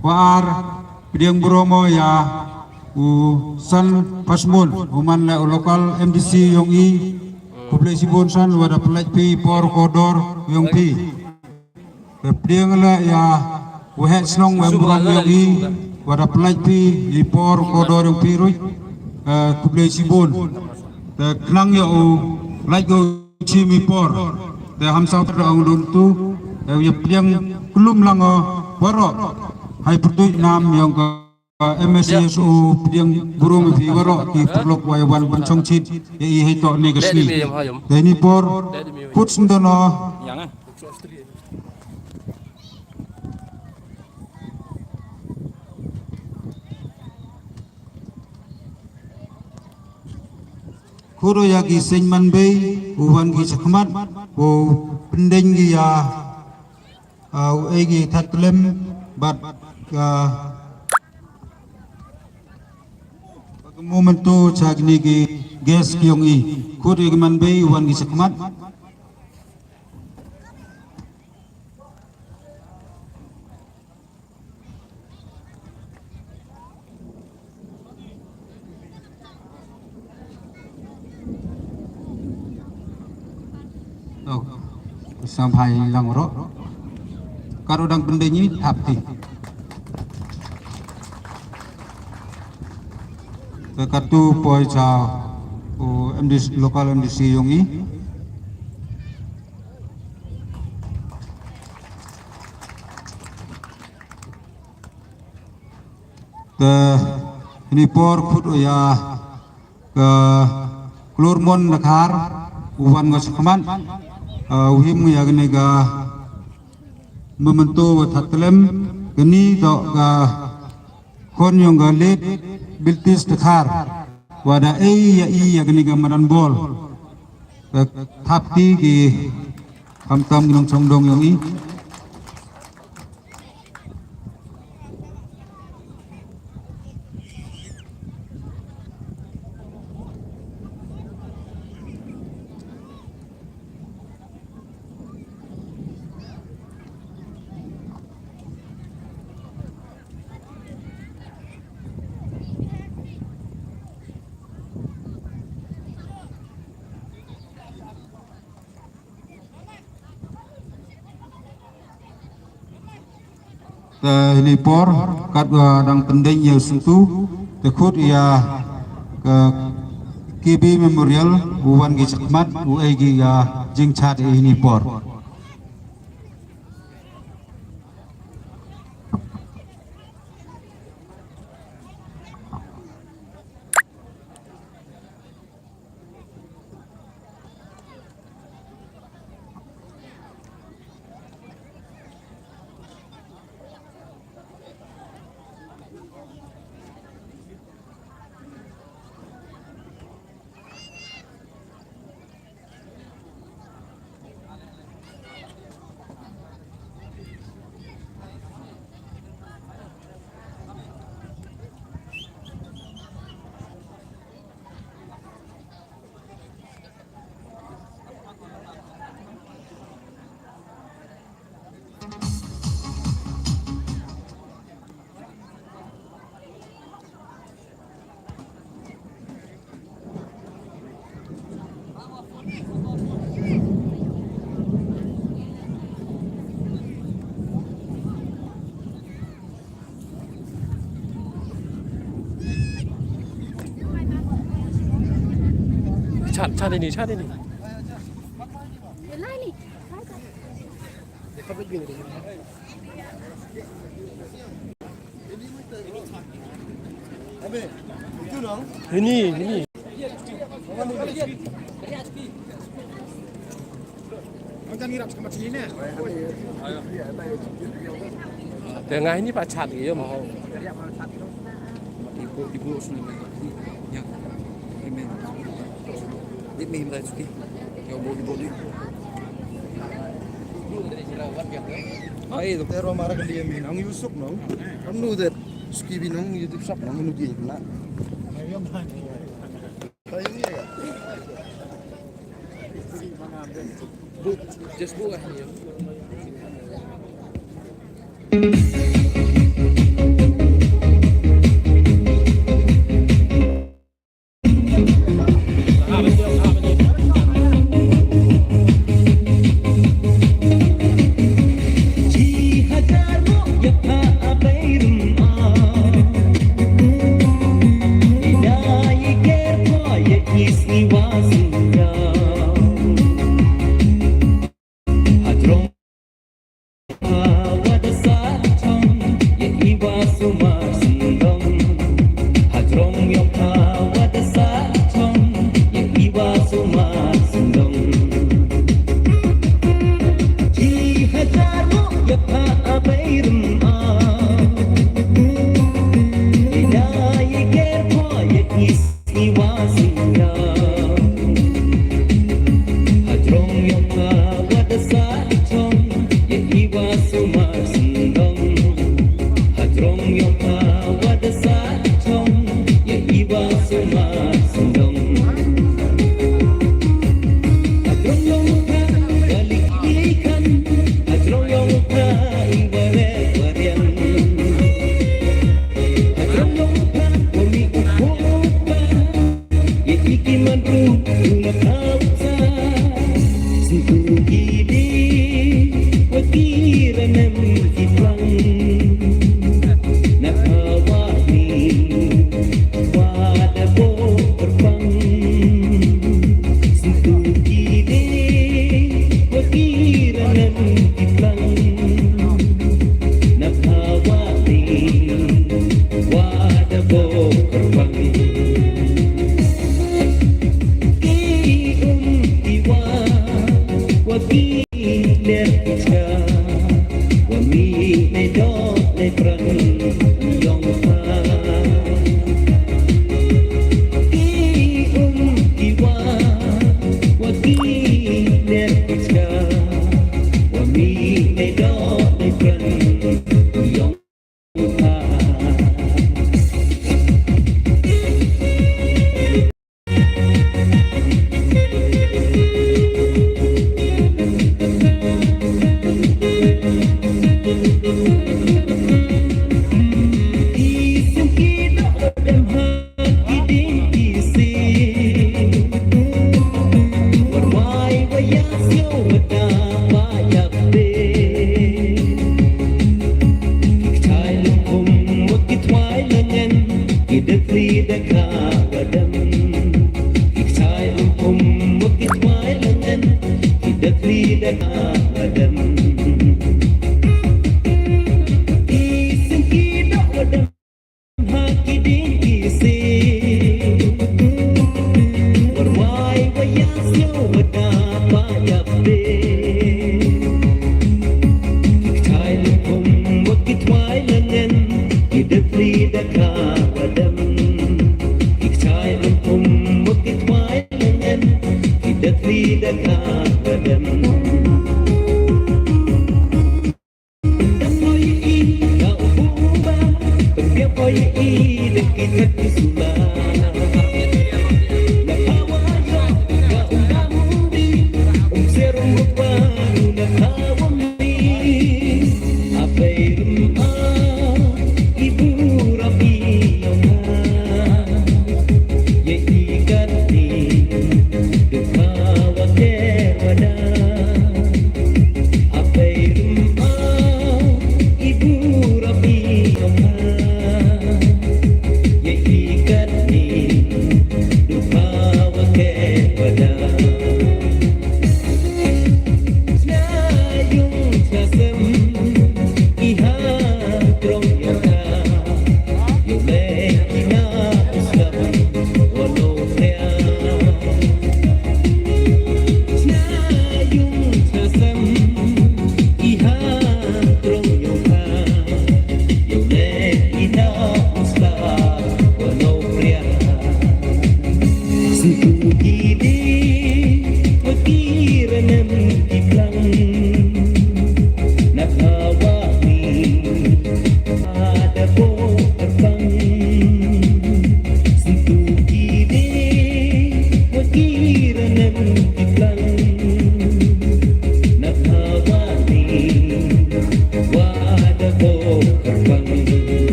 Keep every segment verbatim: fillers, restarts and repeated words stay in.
Wa ar, pdiang burom ïa u San Pasmon, u man la u local M D C yong i, khublei shibun San, wa da pynlait phi por kordor yong phi. Pdiang la ïa u heh shnong wa em burom yong i, wa da pynlait phi i por kordor yong phi ruh, khublei shibun. Te khnang ïa u lait ko chim i por. Te ham saw pyrda ong dum tu, te ïa pdiang klum lang o waroh. Hai pyrtuit nam yong ka M S S O pdiang burom phi waroh ki paralok wa ïa wan ban chongchit ïa i hai to ne ka sngi. Te ni por kut sendon o. Khuro ïa ki seng man bei, u wan ki shakhmat, u pyndeng ki ïa, ah, u ei ki that tlem, bad, ah, bad ka momento cha kine ki guest ki yong i. Khuro ïa ki man bei, u wan ki shakhmat. Oh, samphai lang ro. Karo dang pyndeng i thap ti. Te katu poi cha u M D C, local M D C yong i. Te ini por khut u ïa ka Klur Mon Nakhar u wan nga shakhmat, eh, u him ïa kane ka memento wa that tlem, kani to ka khon yong ka late Biltis Dkhar, wa da ei ïa i ïa kani ka madan bol. Ka thap ti ki khamtam ki nongchong dong yong i. Te ini por, katba dang pyndeng ïa u syngtu, te khut ïa ka K B Memorial, u wan ki shakhmat, u ei ki ïa jingchat ïa ini por. Chat, chat ini, chat ini. Ini, ini. Te nga ini pa chat ïa mo. Ibu, ibu sini. Ya. Ini. Ini minta suki. Ya, bu, bu, bu. Ai, doktor Roma ra kali ya, min. Ang Yusuf nong. Anu det suki binong YouTube shop nong, anu dia na. Bu, just bu ah ni.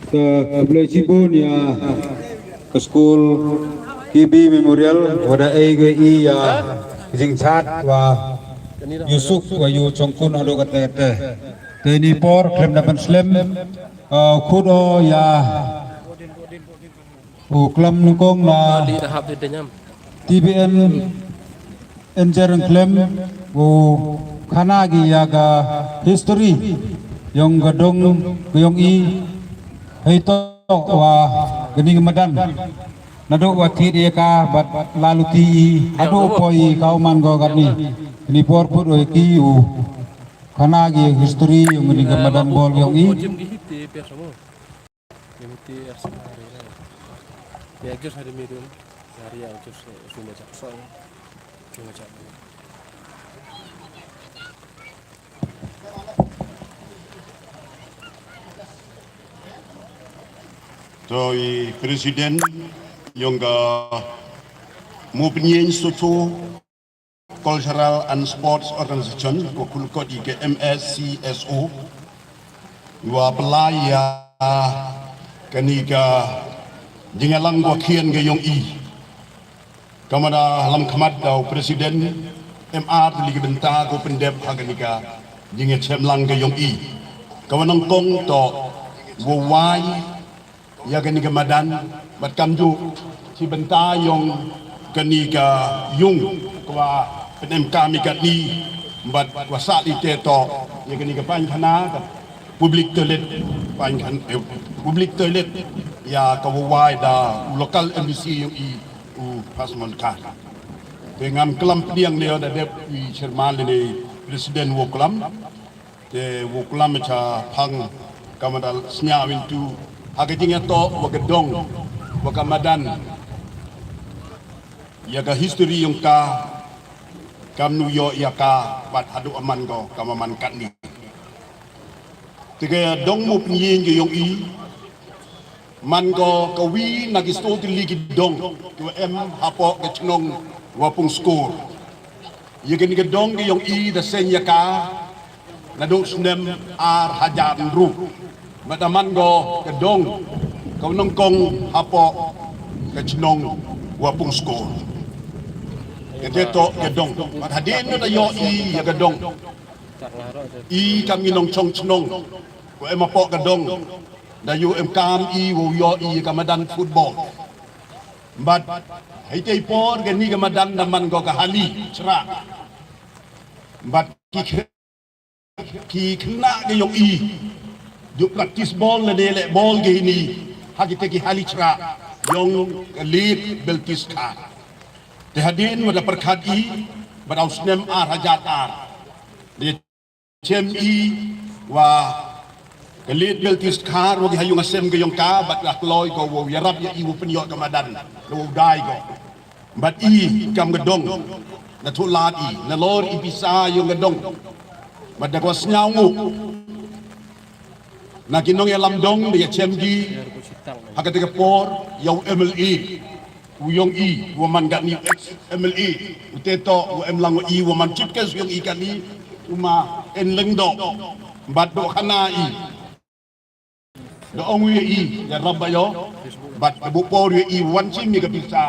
Ka khublei shibun ïa ka skul K B Memorial wa da ai ïa ka jingchat wa ïu suk wa ïu shongkun haduh katta katta. Te ini por khlem da ban slem, uh, khudo ïa u klam nyngkong na T B N Enjer Khlem u khana ki ïa ka history ïong ka dong ka ïong i hei to wa kani ka madan. Naduh wat thied ïa ka bad la luti i haduh poi i ka u man ko katni. Ni por put oi ki u khana ki history yong ni ka madan bol yong i. To i president yong ka Mupnyeng Socio Cultural and Sports Organization, ko kulkot i ka M S C S O, wa pynlai ïa kani ka jingïalang wa khian ka yong i. Ka mada lam khmat da u president M R tylli ki bynta ko pyndep ha kani ka jingïachem lang ka yong i. Ka wa nyngkong to wa wai ïa kani ka madan bad kamjuh shi bynta yong kani ka yung ka wa pynem kam i katni bad wa sah i te to ïa kani ka painkhana ka public toilet, painkhana, eh, public toilet ïa ka wa wai da u local M D C yong i u Pasmon Khan. Te ngam klam pdiang leo da dep i chairman lane president wa klam. Te wa klam cha phang ka madan sñiaw into ha ka jingïatoh wa ka dong wa ka madan ïa ka history yong ka kam nu ïoh ïa ka bad haduh aman ko kam aman katni. Te ka dong Mupnyeng ka yong i man ko ka wi na ki sto tylli ki dong ki wa em hapoh ka chnong wa Pung Skur. Ïa kani ka dong ka yong i da seng ïa ka naduh snem ar hajar ynru. Mada man ko ka dong ka nyngkong hapoh ka chnong wa Pung Skur. Ka te to ka dong. Mada hadien da ïoh i ïa ka dong i kam ngi nongchong chnong ko em hapoh ka dong. Da ïoh em kam i wa ïoh i ka madan football. Bad hei te i por kani ka madan da man ko ka hali chra. Bad ki kh-, ki khynnah ka yong i ju practice ball lane leh ball ka hini ha ki te ki hali chra yong ka late Beltis Khan. Te hadien wa da pyrkhat i bad ha u snem ar hajar ar. Te chem i wa ka late Beltis Khan wa ki ha yung asem ka yong ka bad la kloi ko wa ïarap ïa i wa pynïoh ka madan la wa dai ko. Bad i kam ka dong na thoh lad i na lor i pisa yong ka dong. Bad da ko sñiaw ngu na ki nongïalam dong da ïa chem ki ha ka te ka por ïa u M L A. U yong i wa man katni ex M L A u te to u em lang wa i wa man chief guest yong i katni u ma En Lyngdoh. Bad doh khana i da ong u ïa i ïarap ba ïoh bad da buh por ïa i wan chim ïa ka pisa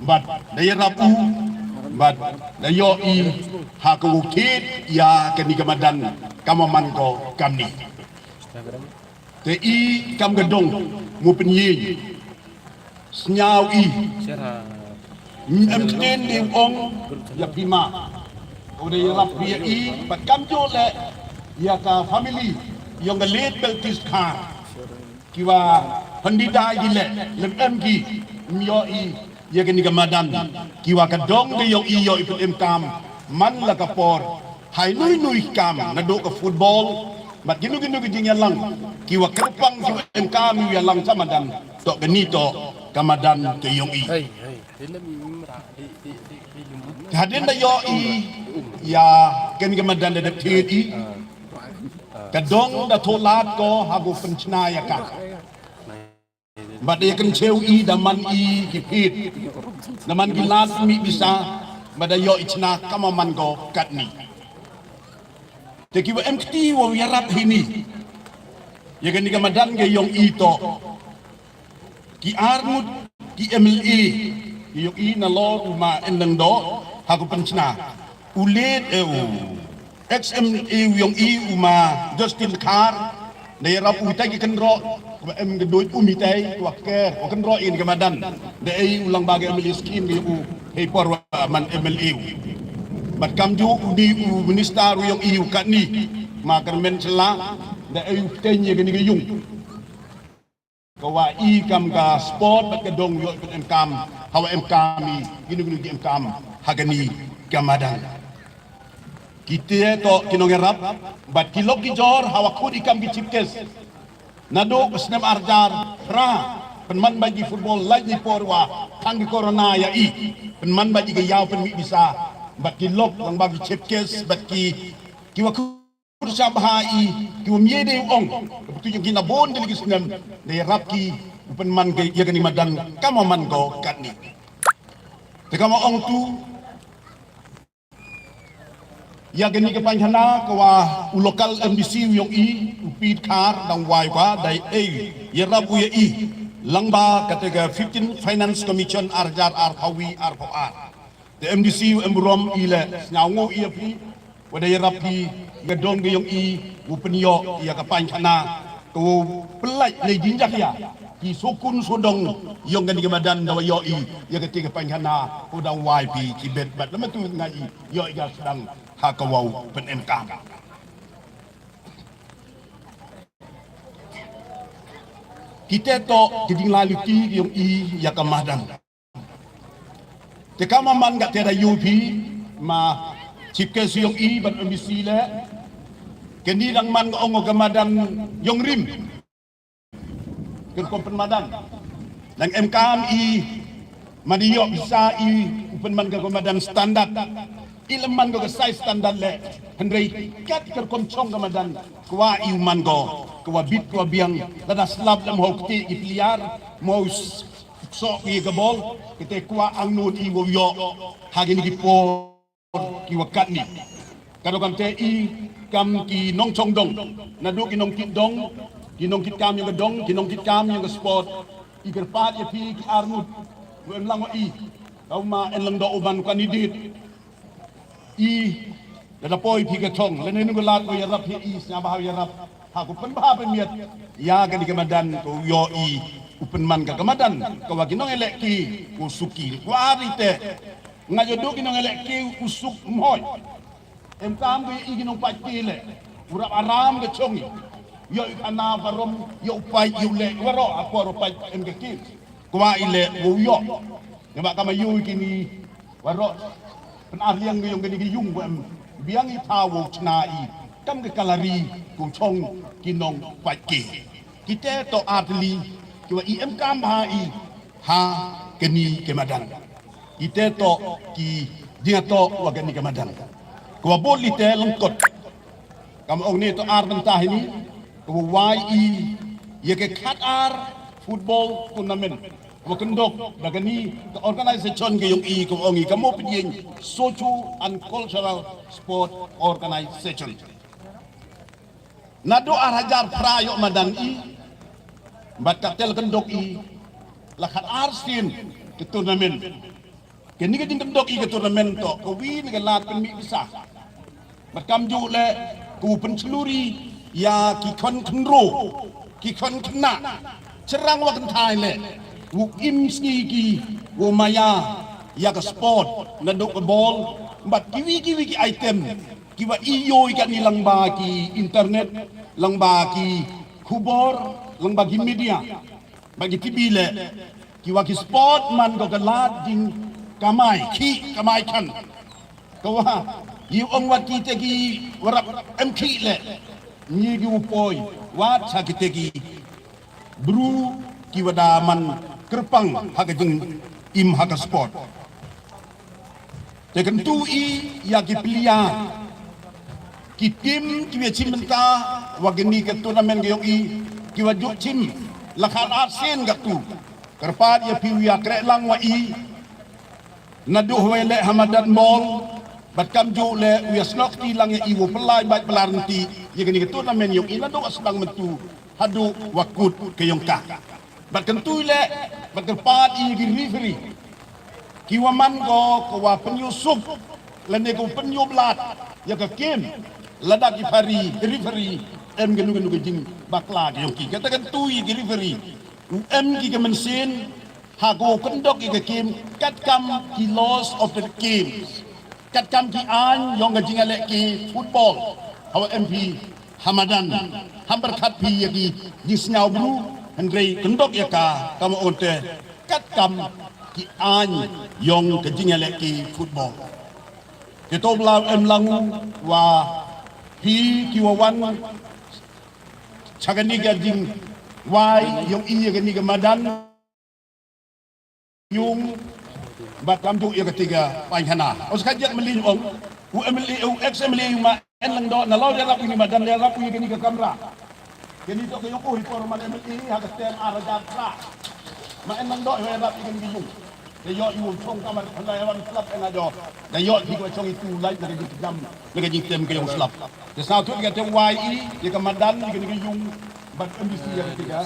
bad da ïarap u bad da ïoh i ha ka u thied ïa kani ka madan kam aman ko kamni. Te i kam ka dong Mupnyeng sñiaw i. Em ktien ni ong ïa phi ma. Ko da ïarap ïa i bad kamjuh leh ïa ka family yong ka late Beltis Khan. Ki wa pyndidai ki leh lem em ki ym ïoh i ïa kani ka madan. Ki wa ka dong ka ïoh i ïoh i pynem kam man la ka por. Hai nui nui kam naduh ka football bad kino kino ki jingïalang ki wa kyrpang ki wa em kam ïa u ïalang cha madan. To kani to ka madan ka yong i. Hadien da ïoh i ïa kani ka madan da dep thied i ka dong da thoh lad ko ha ko pynchna ïa ka. Bad da ïa kynchew i da man i ki phit da man ki lad mih bisa bad da ïoh i chna kam aman ko katni. Te ki wa em kti wa ïarap hini ïa kani ka madan ka yong i to ki arngut ki M L A ki yong i na lor u ma En Lyngdoh ha ko pynchna. U late eh u ex M L A u yong i u ma Justin Khar da ïarap u itai ki kynroh wa em ka doi um itai wa ker wa kynroh in ka madan da ei u lang ba ka M L A skin ka yong u hei por wa man M L A u. Bad kamjuh u ni u minister u yong i u katni ma Kyrmen Shylla da ei u pteng ïa kani ka yung. ka wa i kam ka sport bad ka dong ïoh i pynemkam, ha wa emkam i, kino kino ki emkam ha kani ka madan. Kite to ki nongïarap bad ki lok ki jor ha wa kut i kam ki chief guest. Naduh ka snem arhajar phra, pynman bad ki football lait ni por wa khang ki corona ïa i, pynman bad i ka ïaw pynmih visa, bad ki lok lang bad ki chief guest bad ki, ki wa kut sha bha i, ki wa mih dei ong, ka btu jong ki na bun dei ki snem, da ïarap ki u pynman ka ïa kani madan, kam wa man ko katni. Te kam wa ong tu, ïa kani ka painkhana ka wa u local M D C u yong i, u Pit Khar dang wai wa dai ei ïarap u ïa i, lang ba kata ka fifteen Finance Commission arhajar arphaw wi arphaw ar. Te M D C u em burom i le, sñiaw ngu i ïa phi, wa da ïarap phi, ïa dong ka yong i, u pynïoh ïa ka painkhana, ka u pynlait ne jingjak ïa ki sukun sudong yong kani ka madan da wa ïoh i ïa kati ka painkhana, u dang wai phi ki bet bad lama tu nga i ïoh i ka sdang ha ka wa u pynemkam. Kite to ki jinglai luti yong i ïa ka madan. Te kam wa man ka te da ïoh phi ma chief guest yong i bad M D C le. Kani dang man ka ong ka madan yong rim. Ken kom pynmadan. Nang emkam i, madi ïoh visa i, u pynman ka madan standard. I lem man ka size standard le. Hynrei kat ka rukom chong ka madan, ka wa i u man ko, ka wa bit ka wa biang, lada slap lem hok te i player, mo s-, sok i ka bol, kite ka wa angnud i wa ïoh ha kini ki por ki wa katni. Ka dok kante i kam ki nongchong dong, naduh ki nongkit dong, ki nongkit kam yong ka dong, ki nongkit kam yong ka sport. I kyrpad ïa phi ki arngut, wa em lang wa i, ka u ma en lang do u ban candidate. I, lada poi phi ka thong, lane nu ka lad ko ïarap hi i, sñiawbha ïarap. Ha ko pynbha pynmiat ïa kani ka madan, ko ïoh i u pynman ka ka madan, ka wa ki nongïalehke ko suki. Wa ri te nga ïoh duh ki nongïalehke u suk mhoi. Emkam ko i ki nongpait ki le, u rap aram ka chong i. Ïoh i ka na barom, ïoh u pait, ïoh u leh waroh, ha por u pait em ka ki. Ko wa i le u ïoh. Namar ka ma ïoh i kini waroh, pynarliang ka yong kani ka yung wa em biang i thaw wa u chna i, kam ka kalari ko chong ki nongpait ki. Kite to ar tylli ki wa i emkam ha i, ha kani ka madan. Kite to ki jingatoh wa kani ka madan. Ko wa bud lite lyngkot. Kam ong ne to ar bynta hini, ko wa wai i ïa ka Khadar Football Tournament. Wa kyndok da kani ka organisation ka yong i, ka ong i ka Mopdien Socio and Cultural Sport Organisation. Naduh arhajar phra ïoh madan i, bad ka tel kyndok i, la khatar sien ka tournament. Kani ka jingkyndok i ka tournament to, ka wi na ka lad pynmih visa. Bad kamjooh le, ka u pynchluri ïa ki khon khynro, ki khon khynnah. Chyrang wa kynthai le, u im sngi ki, u maya ïa ka sport, naduh ka bol, bad kiwi kiwi ki item, ki wa i ïoh i kani lang ba ki internet, lang ba ki khubor, lang ba ki media. Ba ki T V le, ki wa ki sport man ko ka lad jingkamai, ki kamai kan. Ka wa, i ong wat kite ki wa rap em ki le, ni ki u poi, wat sa kite ki bru ki wa da man kyrpang ha ka jingim ha ka sport. Te kyntu i ïa ki plia, ki tim ki wa chim bynta wa kani ka tournament ka yong i, ki wa ju chim la khatar sien ka tu. Kyrpad ïa phi u ïa kreh lang wa i, naduh wa i leh ha madan mall, bad kamjooh le u ïa snoh kti lang ïa i wa u pynlai bad pynlai rynti ïa kani ka tournament yong i naduh wa sdang myntu haduh wa kut ka yong ka. Bad kyntu i le, bad kyrpad i ki referee. Ki wa man ko, ko wa pynïoh suk, lane ko pynïoh blad ïa ka game. Lada ki pari, referee, em kano kano ka jingbakla ka yong ki. Kata kyntu i ki referee, u em ki ka mynsiem, ha ko kyndok i ka game, katkam ki laws of the games. Katkam ki aiñ yong ka jingïalehke football, ha wa em phi ha madan, ham pyrkhat phi ïa ki jingsñiaw bru, Hynrei kyndok ïa ka, ka mut te, katkam ki aiñ ïong ka jingïalehkai football. Te to bla em lang u wa phi ki wa wan cha kani ka jingwai ïong i ïa kani ka madan ïung bad kam ju ïa kata ka painkhana. Us ka jet mlin ong u M L A, u ex M L A u Ma N Lyngdoh, na law ïarap ïa kani madan, ïarap ïa kani ka kamra. Kani to ka ïong u hi por Ma N M L A ha ka tem ar hajar phra. Ma N Lyngdoh ïarap ïa kani ka ïung. Ka ïoh ïa u chong kamar khlai wan slap ena jo. Ka ïoh di ka chong itu lai na ka jingkam na ka jingtem ka ïong slap. Te sa tu ka tem wai i ïa ka madan ïa kani ka ïung bad M D C ïa ka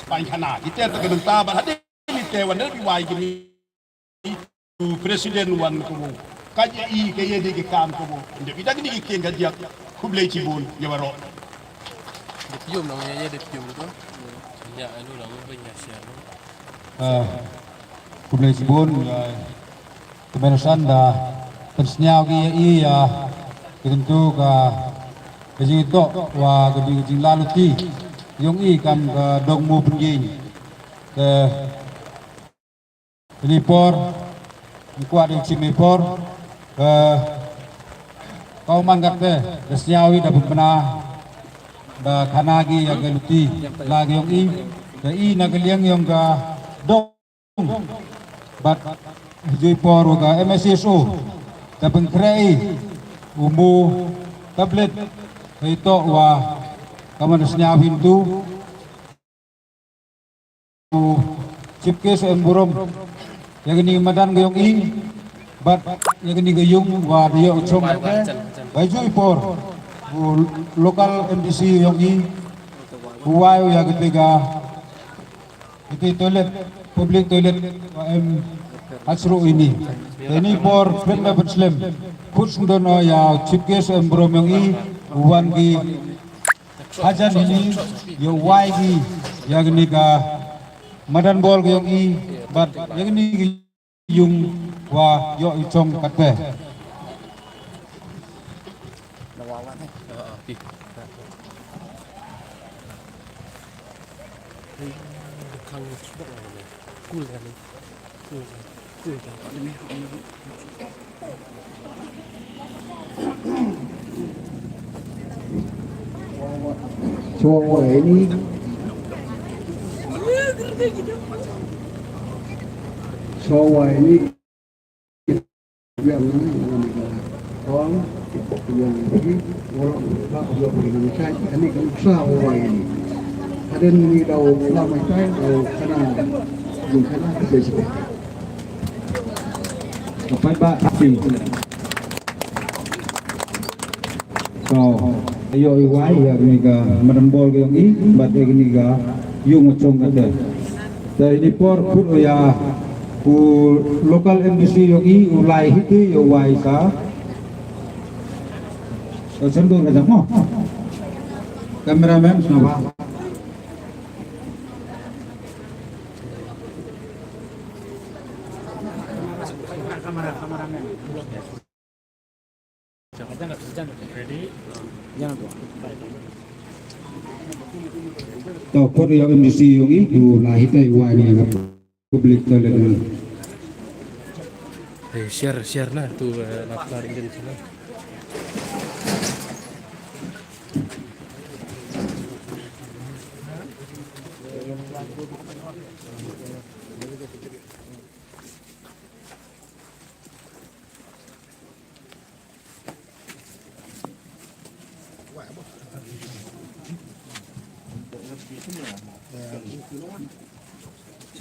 painkhana. Kita ta ka nang ta bad hadien ni te wan da bi wai kini u president wan ko ka ji i ka ye di ka kam ko. Inde bi da kini ki ken ka diak. Khublei chibun ïa waroh. Dep yum nang ïa, ïa dep yum tu. Ïa anu nang ba ïa share nang. Ah, khublei chibun ïa Kmen San da pynsñiaw ki ïa i ïa ki tentu ka ka jingïatoh wa ka jing, ka jinglaluti ïong i kam ka dong mu pynjing. Te kani por ngi kwah da chim i por ka ka u man kate da sñiaw i da pynbna da khana ki ïa ka luti la ki ïong i da i na ka liang ïong ka dong bad jui por wa ka M S S O da pynkhreh i u mu tablet ka ito wa ka man da sñiaw hintu u Chief Guest em burom ïa kani ka madan ka ïong i bad ïa kani ka ïung wa da ïoh chong kate. Ba jui por u local M D C ïong i u wai u ïa kata ka kata toilet, public toilet wa em ha chruh ini. Te ini por khlem da pynslem khut sngewdon o ïa u Chief Guest em burom ïong i u wan ki hajan ini ïa u wai ki ïa kani ka madan bol ka ïong i bad ïa kani ka ïung wa ïoh i chong kate. Chong wa ini. Chong wa ini. Yang ni, yang ni, yang ni, yang ni, yang ni, hadien ni daw lam ai tai daw kana yung kana ka basic. Ka paidbah ka phi. Ka ïoh i wai ïa kani ka madan bol ka ïong i bad ïa kani ka yung wa chong kate. Te ini por khut ïa u local M D C ïong i u lai hiti ïa u wai sa. Ka sendor ka jam mo. Cameraman sngewbha. To khot ïa u M D C ïong i u la hita i wai ni ka public toilet ni. Hey, share, share na tu, eh, na, na ring din sana.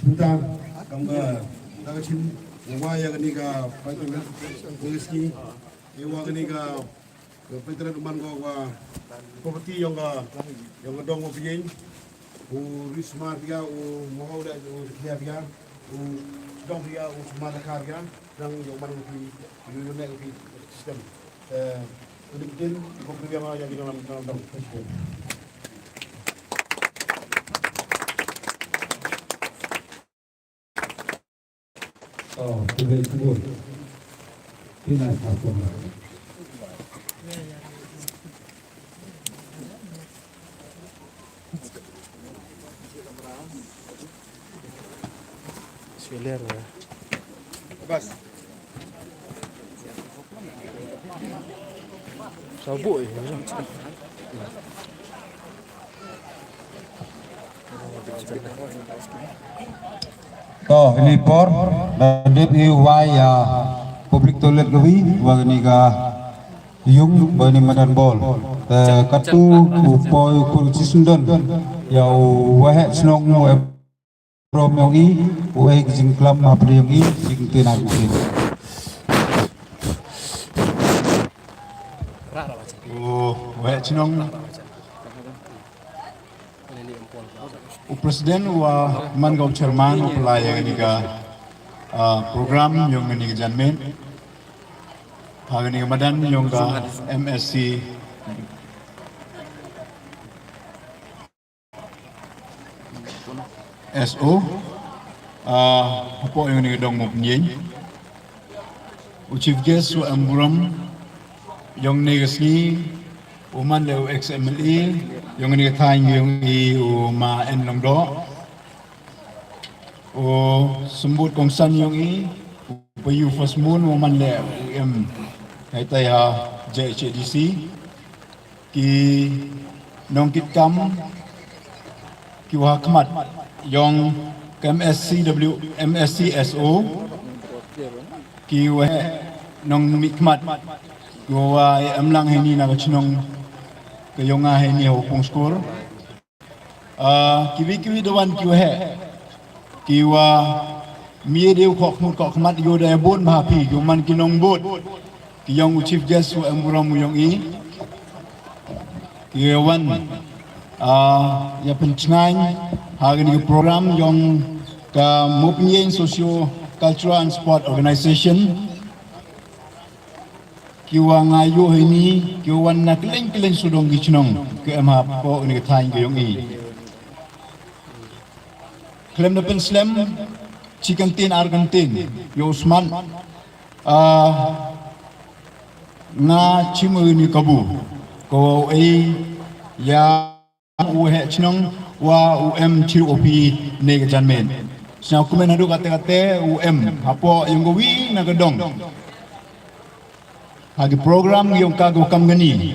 Sngewbha, kam ka, da ka chim, nga wai ïa kane ka, pyntrei, nga sngi, ïa wa kane ka, ka pyntrei man ko ka, property ïong ka, ïong ka dong wa pynïeng, u ri sumar phi ïa, u mohor da, u ri phi ïa, u dong phi ïa, u sumar da ka phi ïa. Nang ïoh man ki, ïoh ïoh ne ki system. Eh, udah bikin, kong pilihan yang kita dalam dalam dalam system. Oh, tidak itu. Tidak apa-apa. Bas. Sabuk eh. To, ini por, la dep i wai ya public toilet kawi, wa ini ka yung, wa ini madan bol. Te katu, u poi kur sisendon, ya u wahek senong, u em rom yong i, u ek jingklam ma pli yong i, jingtina jingtin. U wahek senong. U president wa man ka u chairman u pynlai ïa kane ka, ah, program yong kane ka janmiet. Ha kane ka madan yong ka M S C S O. Ah, hapoh yong kane ka dong Mawpynieng. U chief guest u em burom yong kane ka sngi, u man leh u ex M L A yong kane ka thaiñ yong i, u ma N Lyngdoh. U symbud kongsan yong i, u payu First Moon, u man leh u em haitai ha J H A D C. Ki nongkitkam, ki wa ha khmat yong ka M S C W, M S C S O, ki waheh nongmihkhmat, ki wa em lang heini na ka chnong ka yong nga heini ha Pung Skur. Ah, kiwi kiwi da wan ki waheh, ki wa mih dei u khohkhmat khohkhmat, ïoh da bun bha phi, ïoh man ki nongbud, ki yong u chief guest u em burom u yong i, ki wan, ah, ïa pynchngaiñ ha kane ka program yong ka Mawpynieng Socio Cultural and Sport Organization. Ki wa nga ïoh heini, ki wa wan na kylleng kylleng sawdong ki chnong ki em hapoh kane ka thaiñ ka yong i. Khlem da pynslem, shi kyntien ar kyntien, ïoh smat, ah, nga chim ïa kane ka kabu, ko ei ïa u waheh chnong wa u em chirup phi ne ka janmiet. Sngewkmen haduh katte katte u em hapoh yong kawi na ka dong ha ki program yong ka, ko kam kani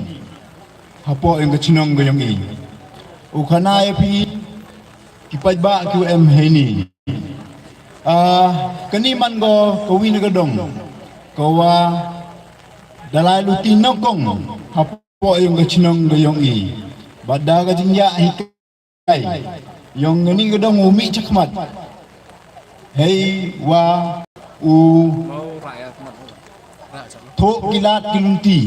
hapoh yong ka chnong ka yong i. U khana ïa phi ki paidbah ki u em heini. Ah, kani man ko kawi na ka dong ko wa da lai luti nyngkong hapoh yong ka chnong ka yong i. Bad da ka jingïahikai yong kani ka dong u mih chakhmat, hei wa u thoh ki lad ki lynti,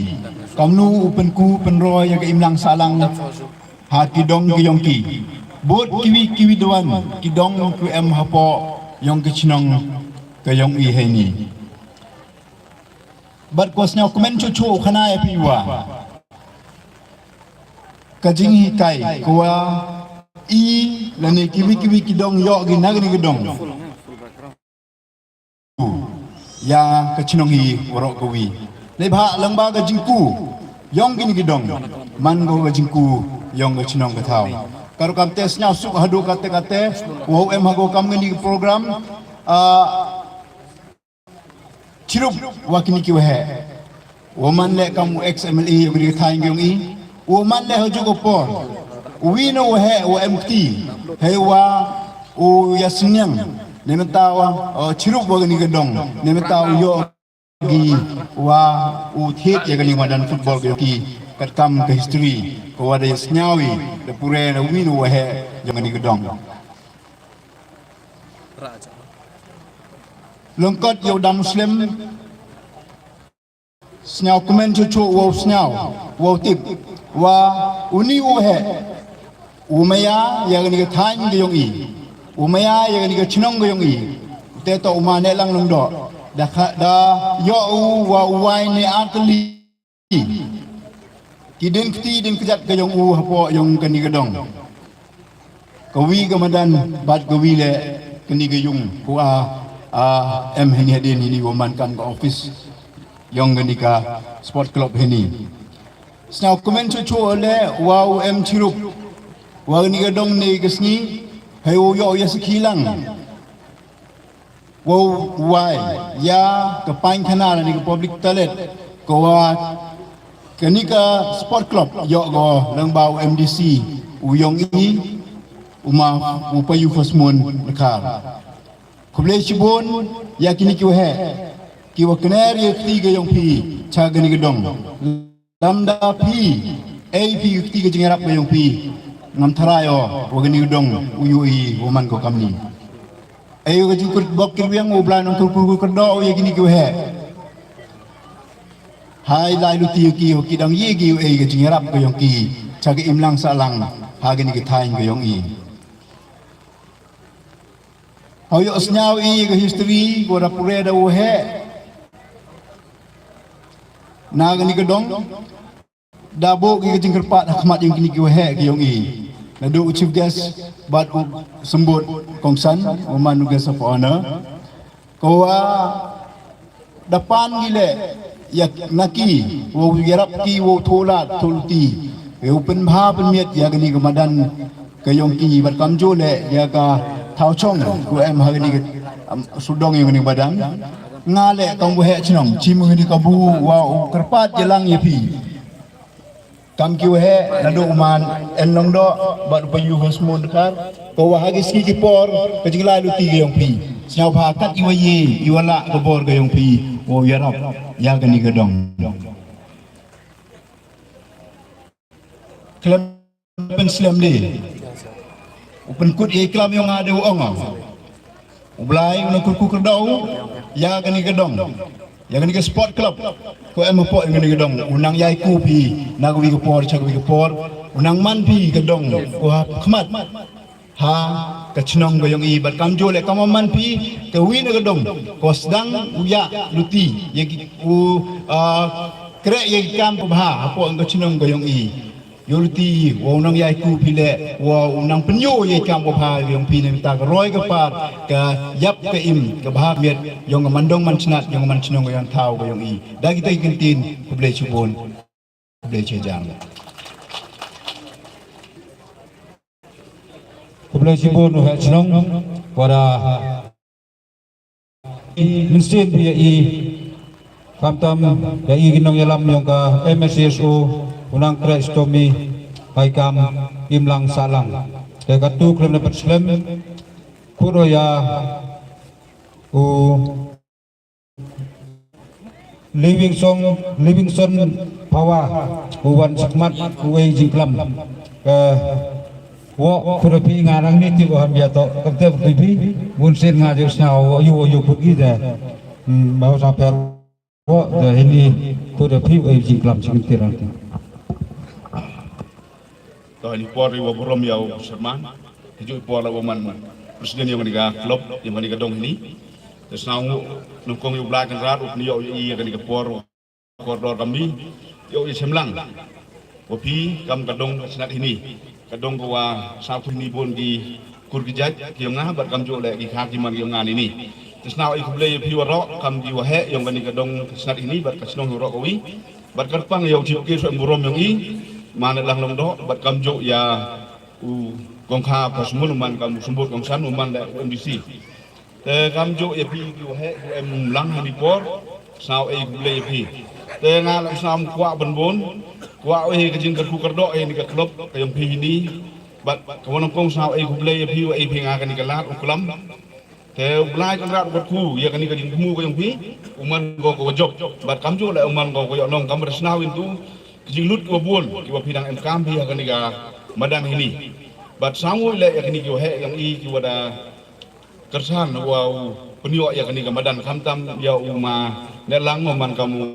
kamnu u pynku pynroi ïa ka imlang sahlang ha ki dong ka yong ki. Bad kiwi kiwi da wan ki dong ki em hapoh yong ka chnong ka yong i heini. Bad ko sngewkmen chuh chuh u khana ïa phi wa ka jinghikai ko wa i lane kiwi kiwi ki dong ïoh ki na kani ka dong ïa ka chnong hi waroh kawi. Neibhah lyngba ka jingku yong kini ki dong man ko ka jingku yong ka chnong ka thaw. Ka rukom te sngewsuk haduh katte katte wa u em ha ko kam kini ki program, ah, chirup wa kini ki waheh. Wa man leh kam u ex M L A yong kani ka thaiñ yong i. Wa man leh ha juh ka por u wi na u waheh wa em kti, hei wa u ïa sniang ne mynta wa, uh, chirup wa kani ka dong ne mynta u ïoh ki wa u thied ïa kani ka madan football ka yong ki katkam ka history ko wa da ïa sniaw i da pure na u wi na u waheh yong kani ka dong. Lyngkot ïa u dam Muslim, sngewkmen chuh chuh wa u sngew wa u tip wa uni u waheh u maya ïa kani ka thaiñ ka yong i, u maya ïa kani ka chnong ka yong i. Te to u ma Nehlang Lyngdoh da kha, da ïoh u wa u wai ne ar tylli ki dien kti dien kjat ka yong u hapoh yong kani ka dong. Kawi ka madan bad kawi leh kani ka yung ko wa, ah, em heini hadien heini wa man kam ka office yong kani ka sport club heini. Sngewkmen chuh chuh leh wa u em chirup wa kani ka dong ne ka sngi, hei u ïoh ïa sakhi lang Wow, wai, ïa ka painkhana lane ka public toilet, ka wa kane ka sport club ïoh ko lyngba u M D C u yong i, u ma u Payu First Moon Dkhar. Khublei shibun ïa kine ki waheh ki wa kner ïa kti ka yong phi cha kane ka dong. Lamda phi ei phi ka kti ka jingïarap ka yong phi, ngam tharai o wa kane ka dong u ïohi wa man ko kamni. Ei ka jingkut bok kyrwiang u Blai nong kyrkhu kyrdoh ïa kine ki waheh. Hai lai luti ki wa ki dang ïohi ki ei ka jingïarap ka yong ki cha ka imlang sahlang ha kane ka thaiñ ka yong i. Hau ïoh sngew i ka history ko da pure da u heh na kane ka dong. Da buh ki ka jingkyrpad ha khmat ïong kine ki waheh ki yong i. Naduh u chief guest bad u symbud kongsan, u man u guest of honor. Ko wa da pan ki leh ïa na ki, wow ïarap ki, wow tholat tholuti, wow pynbha pynmiat ïa kane ka madan ka yong ki bad kamjooh leh ïa ka thaw chong ko em ha kane ka, um, sudong ïong kane ka madan. Nga leh kam waheh chnong, chim kane ka bu wa u kyrpad ïa lang ïa phi. Kam ki waheh naduh u man en long doh bad u Payu First Moon Dkhar, ko wa ha ki sngi ki por ka jinglai luti ka yong phi. Sngewbha kat i wa ïe i wa lah ka bor ka yong phi, wow ïarap ïa kane ka dong. Khlem pynslem de u pynkut ïa i klam yong nga de u ong. U Blai u nang kyrkhu kyrdoh ïa kane ka dong, ïa kane ka sport club. Ko em hapoh ïa kane ka dong u nang ïai ku phi na ka wi ka por cha ka wi ka por. U nang man phi ka dong ko ha khmat ha ka chnong ka yong i bad kamjooh leh kam man phi ka wi na ka dong ko sdang u ïa luti ïa ki u, ah, kreh ïa ki kam ko bha hapoh ka chnong ka yong i. Ïoh luti wow nang ïai ku phi leh wow nang pynïoh ïa i kam ko bha yong phi ne mynta ka roi ka par ka ïap ka im ka bha ka miat ïong ka mandong manchnat ïong ka manchnong ka yong thaw ka yong i. Da kita ki kyntien, khublei shibun. Khublei shibun. Khublei shibun u heh chnong. Wada mynsiem ïa i, khamtam ïa i ki nongïalam ïong ka M S S O, u nang trei stom i, hai kam imlang sahlang. Te katu khlem da pynslem, khudo ïa u Livingstone, Livingstone Pawa, u wan sakmat u ei jingklam. Ka wo, khudo phi nga nang ni ti ko ham ïa to, kam te phi, bun sien nga jong sna wo yu wo yu khut gi de. Hmm, mau sa per wo de hini khudo phi u ei jingklam jingtir ang ti. To hini por i wa burom ïa u Sherman. Hijui por la wa man man president ïong kani ka club, ïong kani ka dong hini. Te sna u nongkong ïa u Blai Kynrad u pynïoh ïa i ïa kani ka por, kordor kami ïoh i semlang. Wa phi kam ka dong ka snat hini, ka dong ka wa sna u hini bun ki kur ki jait ki ïong nga bad kamjooh leh ki kha ki man ki ïong nga hini. Te sna u ei khublei ïa phi waroh kam ki waheh ïong kani ka dong ka snat hini bad ka chnong waroh ka wi. Bad kyrpang ïa u chief guest wa em burom ïong i, man lang long doh bad kamjooh ïa u kong kha Pasmun u man kam u symbud kongsan u man leh u M D C. Te kamjooh ïa phi ki waheh ki wa em lang hani por, sna u ei khublei ïa phi. Te nga la sna um kwah ban bun, kwah u ei ka jingkyrkhu kyrdoh ïa ni ka club ka ïong phi hini. Bad ka wa nongkong sna u ei khublei ïa phi wa ei phi nga kani ka lad u klam. Te u Blai Kynrad u kyrkhu ïa kani ka jingthmu ka ïong phi, u man ko ka wa jop. Bad kamjooh leh u man ko ka ïoh long kam da sna win tu ka jinglut ki wa bun ki wa phi dang em kam phi ha kani ka madan hini. Bad sna u leh ïa kani ki waheh ïong i ki wa da kyrsan wa u pynïoh ïa kani ka madan khamtam ïa u ma ne lang u man kam u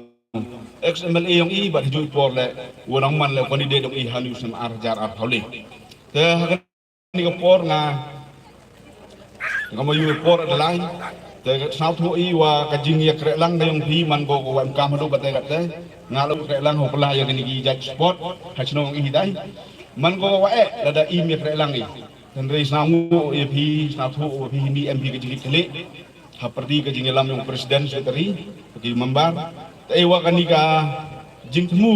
ex M L A ïong i bad hijui por leh wa nang man leh u candidate ïong i hani u snem ar hajar ar hawle. Te ha kani ka por nga, nga ma ïu por da lai. Te sna u thuh i wa ka jingïakreh lang ka ïong phi man ko ka wa em kam haduh ba te ka te. Nga la kreh lang ho pla ïa kani ki jait sport ha chnong i hi dai. Man ko ka wa eh lada im ïakreh lang i. Hynrei sna u ïa phi sna u thuh wa phi hini em phi ka jingkit khlieh ha party ka jingïalam ïong president secretary ki member. Te i wa kani ka jingthmu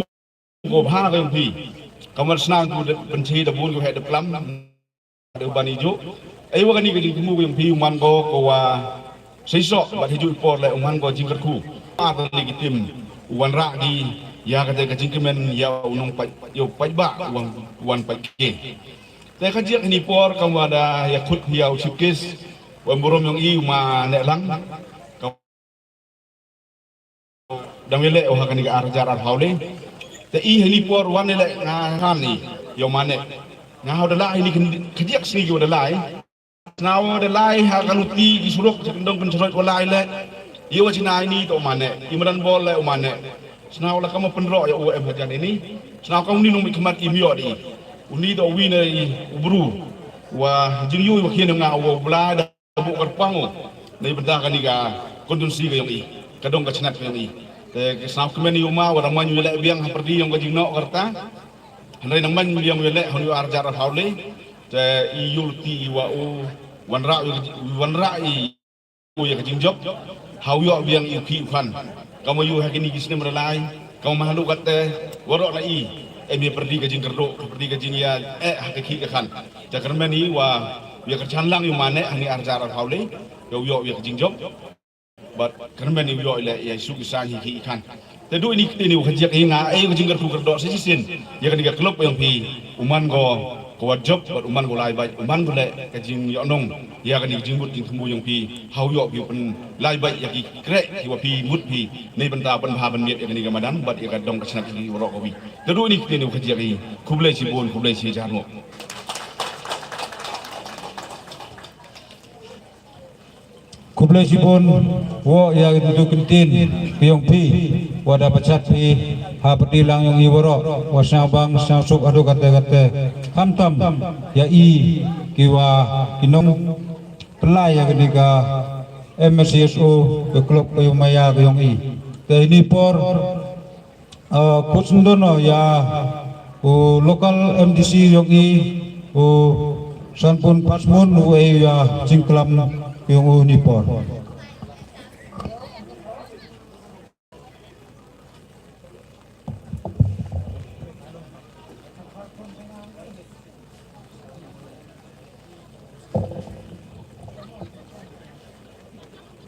ko bha ka ïong phi. Kamar sna ku da pynche da bun ko heh da plam da ban i ju. Ei wa kani ka jingthmu ka ïong phi u man ko ko wa shisha bad ha juh i por leh u man ko jingkyrkhu. Ar tylli ki team u wanrah ki ïa kata ka jingkmen ïa u nongpait, ïa u paidbah u wan, u wan pait ki. Te ka jia kane por kam wa da ïa khut ïa u chief guest, u em burom ïong i u ma Nehlang. Dang ïaleh u ha kane ka ar hajar arphew le. Te i ha kane por wan ïaleh nga khan i ïa u ma Neh. Nga haw da lai ha kane ka jia ka sngi ki wa da lai. Sna wa da lai ha ka luti ki surok, ha kyndong kynsyroi wa lai leh. Ïa wa china ini to u ma Neh, i madan bol leh u ma Neh. Sna wa la kam pynroh ïa u em hajan ini. Sna wa kam uni nongmihkhmat i ym ïoh da i. Uni to uwi na i u bru. Wa jingïohi wa khian nga wa u Blai da buh kyrpang u. Na i bynta kane ka constituency ka ïong i. Ka dong ka chnat ka ïong i. Te ka sna wa kmen ïa u ma wa da man u ïaleh biang ha pyrdi ïong ka jingnoh ka rta. Hynrei nang man biang u ïaleh ha une u ar hajar arphew le. Te i ïa u luti i wa u wanrah, i wanrah i u ïa ka jingjop. Ha u ïoh biang i u khih u khan. Kam wa ïa u ha kine ki snem wa da lai. Kam wa ma haduh katte waroh na i em ïa pyrdi ka jingkyrduh, pyrdi ka jingïa eh ha ka khih ka khan. Te kyrmen i wa u ïa kyrchan lang ïa u ma Neh ha une u ar hajar arphew le. Ïa u ïoh ïa ka jingjop. Bad kyrmen i u ïoh i leh ïa i suk i sang hi khih i khan. Te du ini ki ktien i wa ka jia ka hi nga ei ka jingkyrkhu kyrdoh sa shisien ïa kane ka club ïong phi, u man ko ka wa jop bad u man ko lai bait, u man ko leh ka jingïohnong ïa kane ka jingmut jingthmu ïong phi. Ha u ïoh phi u pynlai bait ïa ki kreh ki wa phi mut phi na i bynta pynbha pynmiat ïa kane ka madan bad ïa ka dong ka chnat ki waroh kawi. Te du ini ki ktien i wa ka jia ka hi. Khublei shibun, khublei shi hajar nguh. Khublei shibun, wa ïa kito ki ktien ki ïong phi wa da pachat phi ha pyrdi lang ïong i waroh, wa sngewbang sngewsuk haduh katte katte. Khamtam ïa i ki wa ki nongpynlai ïa kane ka M S C S O, ka club ka ïong maya ka ïong i. Te ini por Ah, kut sngewdon ïa u local M D C ïong i, u Sanpun Pasmun, u ei ïa jingklam ïong u ini por.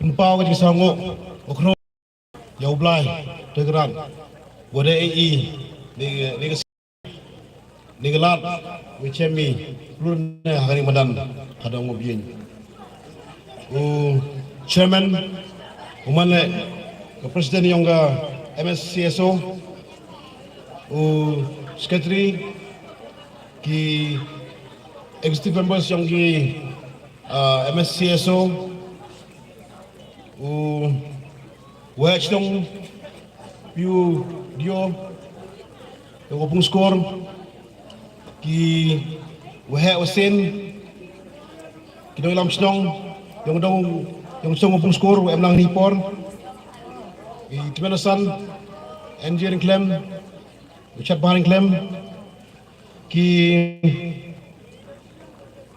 Pynpaw ka jingsngewnguh u khro ïa u Blai Tyrkran, wa da ei i ni, ni ka, ni ka lad, wa chem i plun ne ha kane madan ha dong u bieñ. U chairman, u man le ka president ïong ka M S C S O, u secretary, ki executive members ïong ki, ah, M S C S O, u waheh chnong P U D O, ïong u pung skur, ki waheh wasin, ki dong ïalam chnong, ïong dong, ïong chnong u pung skur, wa em lang ni por, i tymmen san, N G Ringklem, u chat ba Ringklem, ki,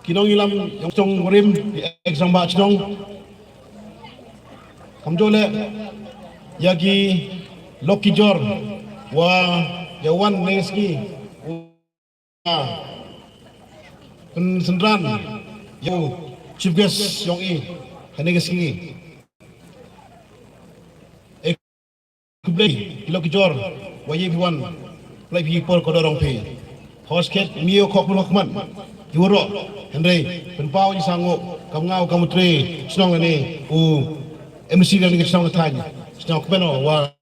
ki nongïalam ïong chnong warim, ki exam ba chnong. Kamjooh le ïa ki lok ki jor wa ïa wan ne sngi. Pynsynran ïa u chief guest ïong i ha ne sngi. Khublei, ki lok ki jor, wa ïa phi wan, pynlait phi por kordor ïong phi. Hos khet, mi ïa u khok pun khmat, ki waroh, hynrei, pynpaw jingsngewnguh, kam nga u kam u tre, shnong ne, u M C ne ka shnong thaiñ, shnong kmen o, wa,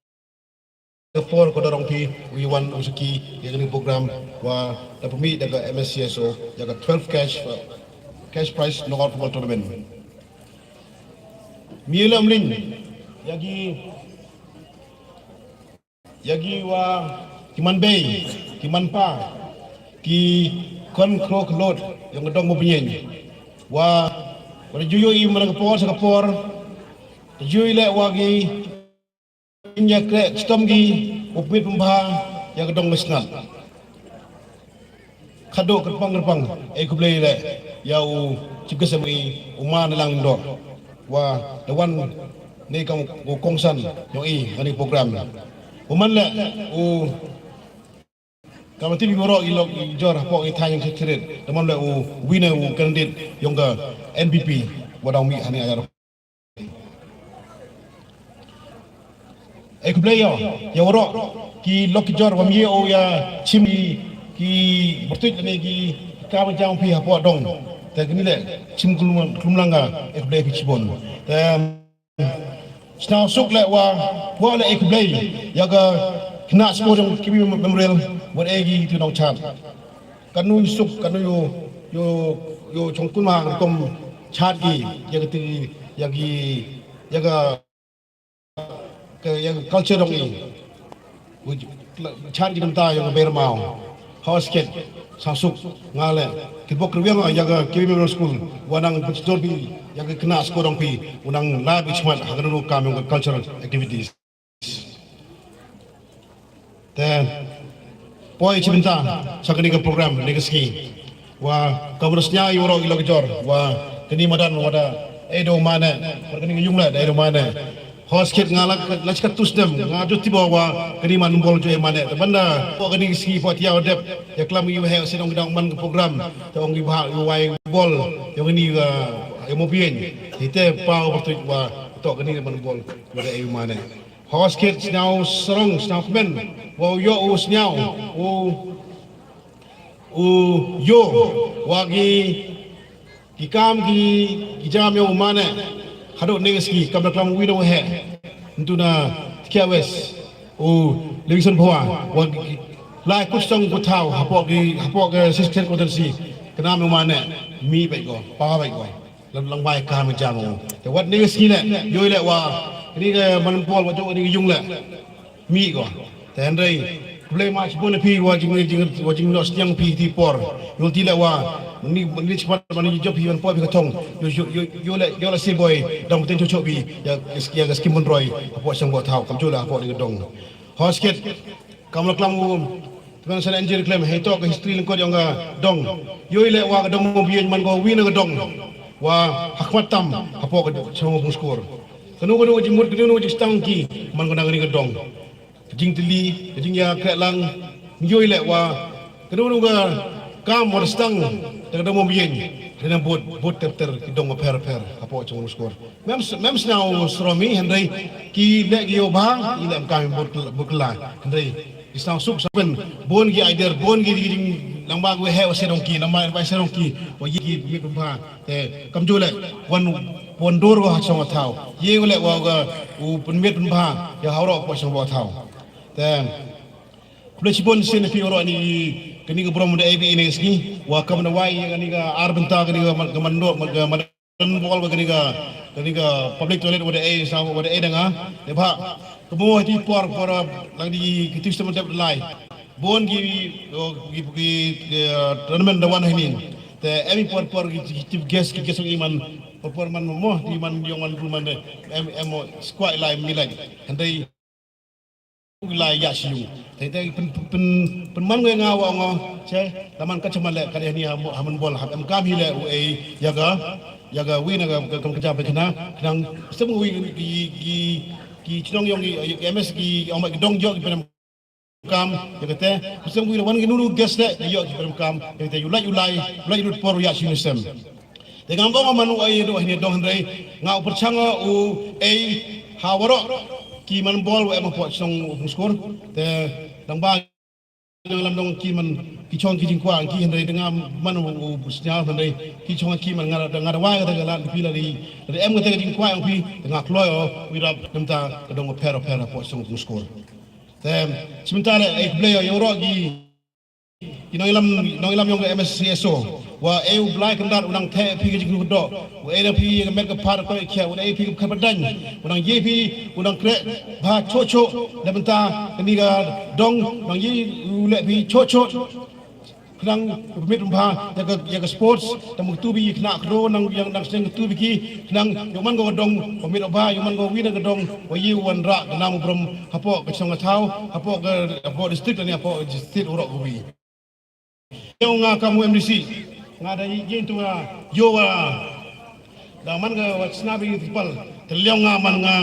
por kordor ïong phi, u ïa wan, u suki, ïa kane program, wa, da pynmih, da ka M S C S O, ïa ka twelve cash, cash prize, knockout football tournament. Mi ïa la mling, ïa ki, ïa ki wa, ki man bei, ki man pa, ki khon khro khlot, ïong ka dong mo bnieng. Wa, wa ju ïohi man ka por sa ka por, ju ïohi le wa ki, ïa kreh, chitom ki, u pynbha, ïa ka dong mo snat. Khadduh kyrpang kyrpang, eh khublei le, ïa u chief guest ïong i, u ma Nehlang Lyngdoh. Wa, da wan, ne kam u kongsan, ïong i, ha kane program. U man le, u, kam tip i waroh i lok i jor hapoh i thaiñ ïong Secretariat. Da man le u, winner u candidate, ïong ka N P P, wa dang mih ha kane hajar. Ai khublei ïa, ïa waroh ki lok ki jor bym ïoh ïa shim ki, ki byrtuit lane ki kam jong phi hapoh dong. Te kane le shim kulum, kulum lang nga, ai khublei phi shibun. Te sngewsuk leh wa, wa leh ai khublei ïa ka khynnah skul jong K B Memorial, wat ai ki tu nong chat. Kanu suk, kanu ïoh, ïoh, ïoh chong kun ma kum chat ki, ïa ka ti, ïa ki, ïa ka ka, ïa ka culture jong i. Chan ki nangta ïa ka ber maw. Hos ket, sngewsuk, nga leh. Ki bok rwiang ïa ka K B Memorial School. Wa nang pynchador phi ïa ka khynnah skul jong phi. Wa nang lai bishmat ha ka nuru kam ïa ka cultural activities. Te poi chi bynta sha kane ka program ne ka sngi. Wa ka mrus nya ïa waroh ki lok jor wa kane madan wa da ai do mane, wa kane ka yung la da ai do mane. Hos kit nga la, la chi katto snem nga jot ti ba wa kane man bol jo ai mane. Te banda wa kane ka sngi wa tia wa dep ïa klam ïa wa he sha dong dang man ka program. Te ong ïa wa ïa wa bol ïa kane ka ïa mo bien. Te pa wa tu wa to kane man bol wa da ai mane. Hos kit sñiaw srong sñiaw kmen wa u yoh u sñiaw u, u yoh wa ki, ki kam ki, ki jam ïa u mane. Haduh ne ki kam da klam wi na u he ntu na tkia wes u Livingston Phawa wa ki lai kut song ku thaw hapoh ki, hapoh ki sister kotensi. Kena me u mane mi bai ko pa bai ko. Lam lang bai ka me jam u. Te wat ni sngi le yoi le wa ni ka man bol wa jong ni yung le mi ko. Te hynrei khublei ma chibun phi wa jing jing wa jing no sniang phi ti por. Yol ti le wa ni ni chipat man ni jop phi man po phi ka thong. Yo yo yo yo le yo le si boy dang ten cho cho phi ya ya ka skim bun roi. Apo sang bo thau kam chu la apo ni ka dong. Hos kit kam la klam u tbang san enjir klem hei to ka history lengkot yong ka dong. Yoi le wa ka dong mo bien man ko wi na ka dong wa hakmat tam hapo ka chong bung skor. Kanu kanu ka jingmut kanu kanu ka jingstang ki man ko na ka dong. Ka jingtili ka jingya krek lang yoi le wa kanu kanu ka kam wa stang ta ka dong mo bien. Kena bot bot ter ter ki dong pher pher hapo chong bung skor. Mem mem sñiaw sromi hynrei ki leh ki ïoh bha i leh kam bur bur kla hynrei ki sñiaw suk saben bon ki aider bon ki ki jing nang ba ki he wa serong ki nang ba ba serong ki wa yi ki mi pynpha te kam ju leh wan wan dur wa song thaw ye leh wa ga u pynmit pynpha ya hawro wa song wa thaw te khublei chibun sien phi ro ni kani ka brom da A B ne ski wa kam na wai kani ka ar bynta kani ka man ka man do ka man bol ba kani ka kani ka public toilet wa da A sa wa da A da nga ne ba ka mo ti por por lang di ki tu system da lai bon ki ki ki tournament da wan hini te emi por por ki chief guest ki guest iman por por man mo di man yong man ru man de em em squat lai mi lai hande lai ya shi yung te te pen pen pen man ngai nga wa ngo che la man ka chama le ka de ni ha man bol ha em kam hi le u ei ya ga ya ga wi na ga kam ka ja be khna khang sem wi ki ki ki chnong yong ki M S ki ong ma ki dong jo ki pen kam ya ka te sem wi la wan ki nuru guest le yo ki pen kam ya ka te yu lai yu lai yu lai yu por ya shi ni sem. Te ngam bong man u ai do hne dong hynrei nga u perchang u ei ha waro ki man bol wa em po song u skur te dang ba lam dong ki man ki chong ki jingkwa ki hynrei dang man u snya hynrei ki chong ki man nga da nga da wa ga la pi la ri da em ga te jingkwa yang pi nga kloi o wi rap nem ta ka dong pher pher po song u skur. Te chimta le ei kble yo ro ki Ki nong ilam nong ilam yong ka M S C S O wa e u Blai Kyndat u nang the phi ka jingkut do wa e da phi ka met ka phar ko e khia u nang e phi ka khar badan u nang ye phi u nang kre ba cho cho da benta kani ka dong nang ye u le phi cho cho khnang u pemit ba ya ka ya ka sports ta mu tu bi khna kro nang yang nang seng tu bi ki khnang yo man ko dong pemit ba yo man ko wi na ka dong wa ye wan ra ka nam brom hapo ka chong ka thau hapo ka hapo district ni hapo district u ro ko wi. Yow nga kam M D C nga da yin tu nga yow da man nga wa sna bi pal te lyow nga man nga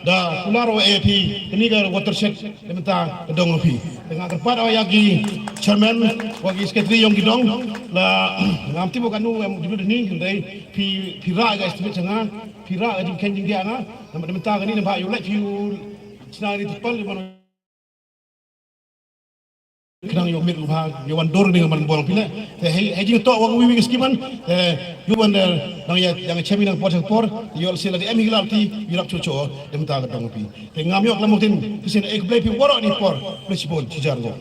da kular wa A P kani ka watershed da menta da dong phi da nga kyrpad wa ya ki chairman wa ki secretary yong ki dong la ngam timo kanu em judu ni dai phi phi ra ga estimate nga phi ra ga jing ken jing dia nga da menta kani na ba yow la phi Sna ni tupal di man. Khnang ïoh mit ruh ha ïoh wan dur ni nga man bol phi leh. Te hei hei jingtoh wa wi wi skim man. Te ïoh wan dang ïa dang chem nang por sha por. Ïoh sila di em hi lap ti ïoh lap chuh chuh. Dem ta ka dong phi. Te ngam ïoh lam tin kisin ek blei phi waroh ni por. Blei shibun shi jar ngo.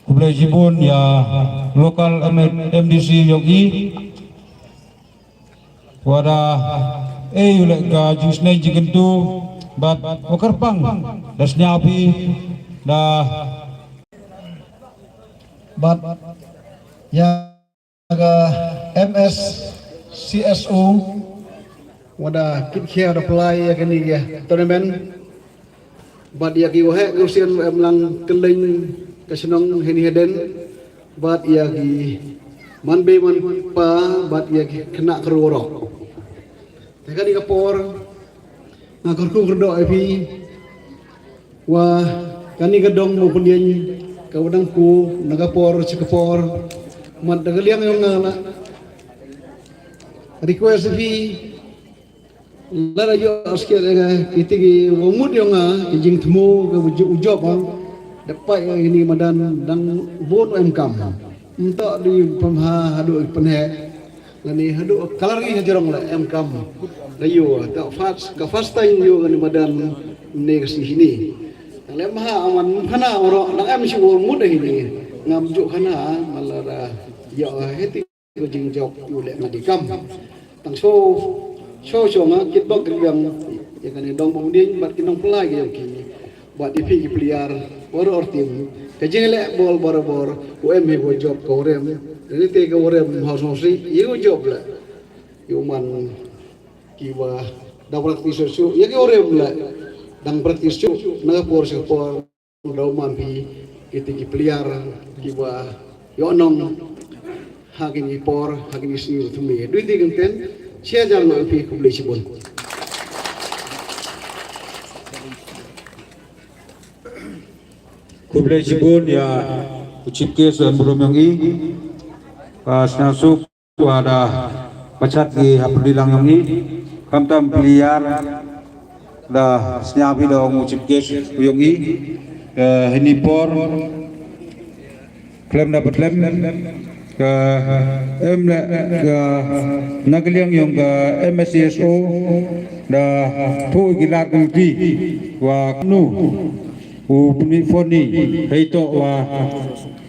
Khublei shibun ïa local M-, M D C yong i. Wa da ei u leh ka jingsneng jingkyntu bad wa kyrpang da sñiaw phi da bad ïa ka M S C S O wa da kit khia da play ïa kani ka tournament. Bad ïa ki waheh ki rusin em lang kylleng ka shnong hini heden. Bad ïa ki man bei man pa bad ïa ki khynnah ka ruh. Te kani ka por nga kyrkhu kyrdoh ïa phi wa kani ka dong mo pynïeng ka wadang ku na ka por cha ka por. Mat da ka liang yong nga la request ïa phi. Lada ïoh asked ïa nga, kiti ki wa mut ïa nga, ki jingthmu, ki u jop, u jop, ah. Da pait ïa kini madan, dang bun em kam. Ym toh di pynha, haduh pynheh. Lane haduh kalar ngi ha jrong la em kam. Da ïoh, toh first, ka first time ïoh kani madan, ne ka sngi hini. Dang lem ha, aman khana waroh, dang em shi wa mut ïa hini. Ngam ju khana, man lada ïoh, heti. Ko jingjop ïa u leh nga di kam. Tang sho, sho, sho nga kit bok kit biang ïa kane dong bong ding bad ki nongpynlait ki ïong ki. Bad ïa phi ki player, bor or team. Ka jingleh bol bor bor, u em hi ko jop ka u rem. Dang ite ka u rem hos hos ri, ïa ko jop leh. Ïa u man ki wa da practice shu, ïa ki u rem leh. Dang practice shu, na ka por sha ka por. Dau man phi kiti ki player kiba ïoh nong ha kini por ha kini sngi u thymmai. Dui ti kynten share jar noh phi khublei shibun. Khublei shibun ïa u chief guest u em burom ïong i. Ka sñiawsuk. Wa da pachat ki hapdeng lang yong i, khamtam piliar da sñiaw phi da ong u chief guest yong i, eh, hini por, khlem da patlem, ka em le, ka na ka liang yong ka M S C S O, da phu ki lar kumti, wa knu, u pynmih phone ni, hei to wa,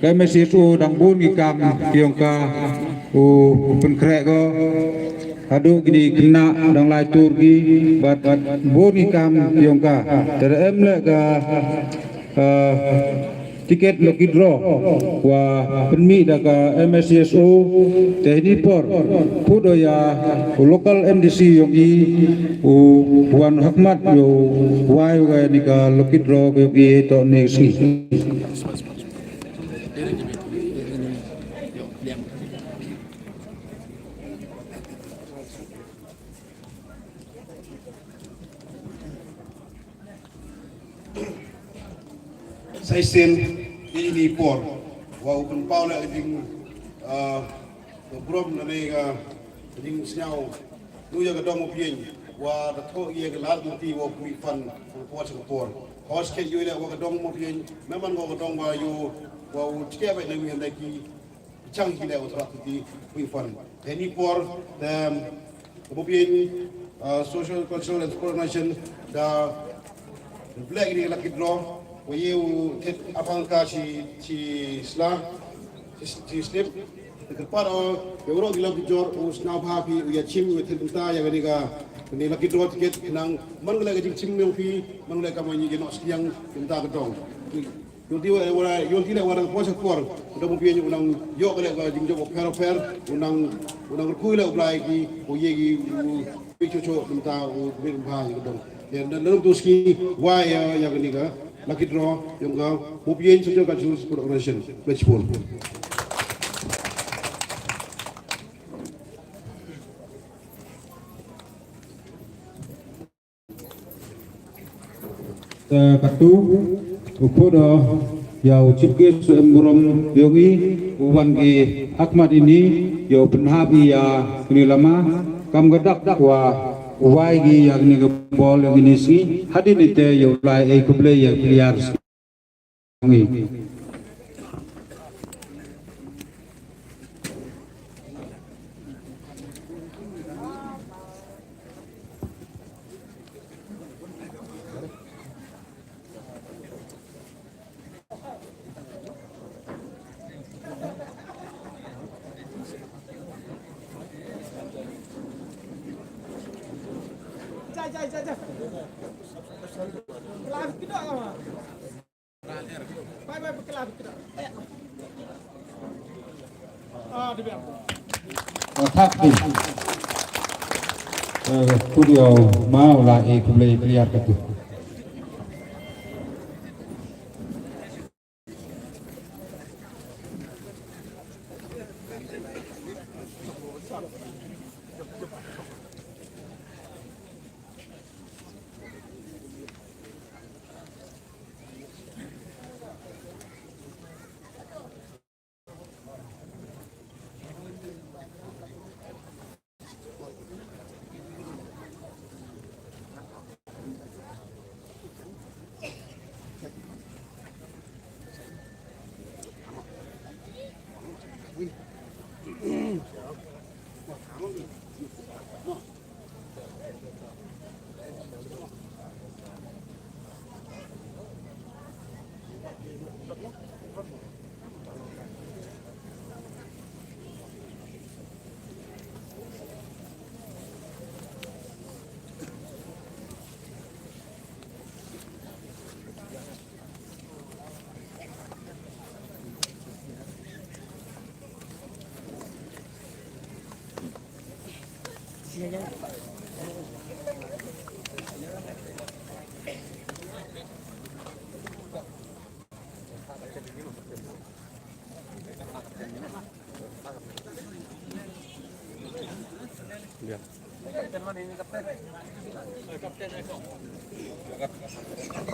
ka M S C S O dang bun ki kam yong ka u pynkhreh ko. Haduh kini khynnah dang lai tur ki bad bun ki kam yong ka. Te da em le ka, ah, ticket lucky draw wa pynmih da ka M S C S O. Te hini por pud o ïa u local M D C yong i u wan hakhmat u wai u ka ni ka lucky draw yong i to ni sngi. Sa shisien ïa ini i por wa u pynpaw leh ka jing, ah, ka burom lane ka jingsngew. Ïa ka dong Mawpyieñ wa da thoh ïa ka lad kumti wa u pynmih fund ka por sha ka por. Hooid, ïoh leh wa ka dong Mawpyieñ, memang wa ka dong wa ïoh wa u chike bad na wi hynda ki chang hi leh u thrang kumti pynmih fund. Te ini i por te ka Mawpyieñ, ah, Social, Cultural and Sport Organization da pynleh ïa ka lucky draw wa ïa u thied apang ka shi, shi sla, shi, shi slip. Te kyrpad o ïa waroh ki lok ki jor u sngewbha phi u ïa chim u ïa thied bynta ïa kane ka, kane lucky draw ticket, khnang man ka leh ka jingchim yong phi, man ka leh ka man ïa noh shiliang ïa bynta ka dong. Ïoh ti wa, wa, ïoh ti leh wa dang por sha por. Dong Mawpyieñ u nang ïoh ka leh ka jingjop wa pher wa pher. U nang, u nang kyrkhu leh u Blai ki, u ïa ki, u, u chuh chuh mynta u bit bha ïa ka dong. Ïa, na, na, tu ski, wa ïa, ïa kane ka lucky draw yong ka Mawpyieñ Social Cultural Sport Organization. Let's support. Te katto, u pud o ïa u chief guest u em burom yong i, u wan ki hakhmat ini, ïa u pynhap ïa kani lama, Kam ka dak wa wai gi ya kini ka bol ya kini sngi. Hadien ite ya u lai e khublei ya player sngi. Attack team. Eh, studio mau la e khublei player katu.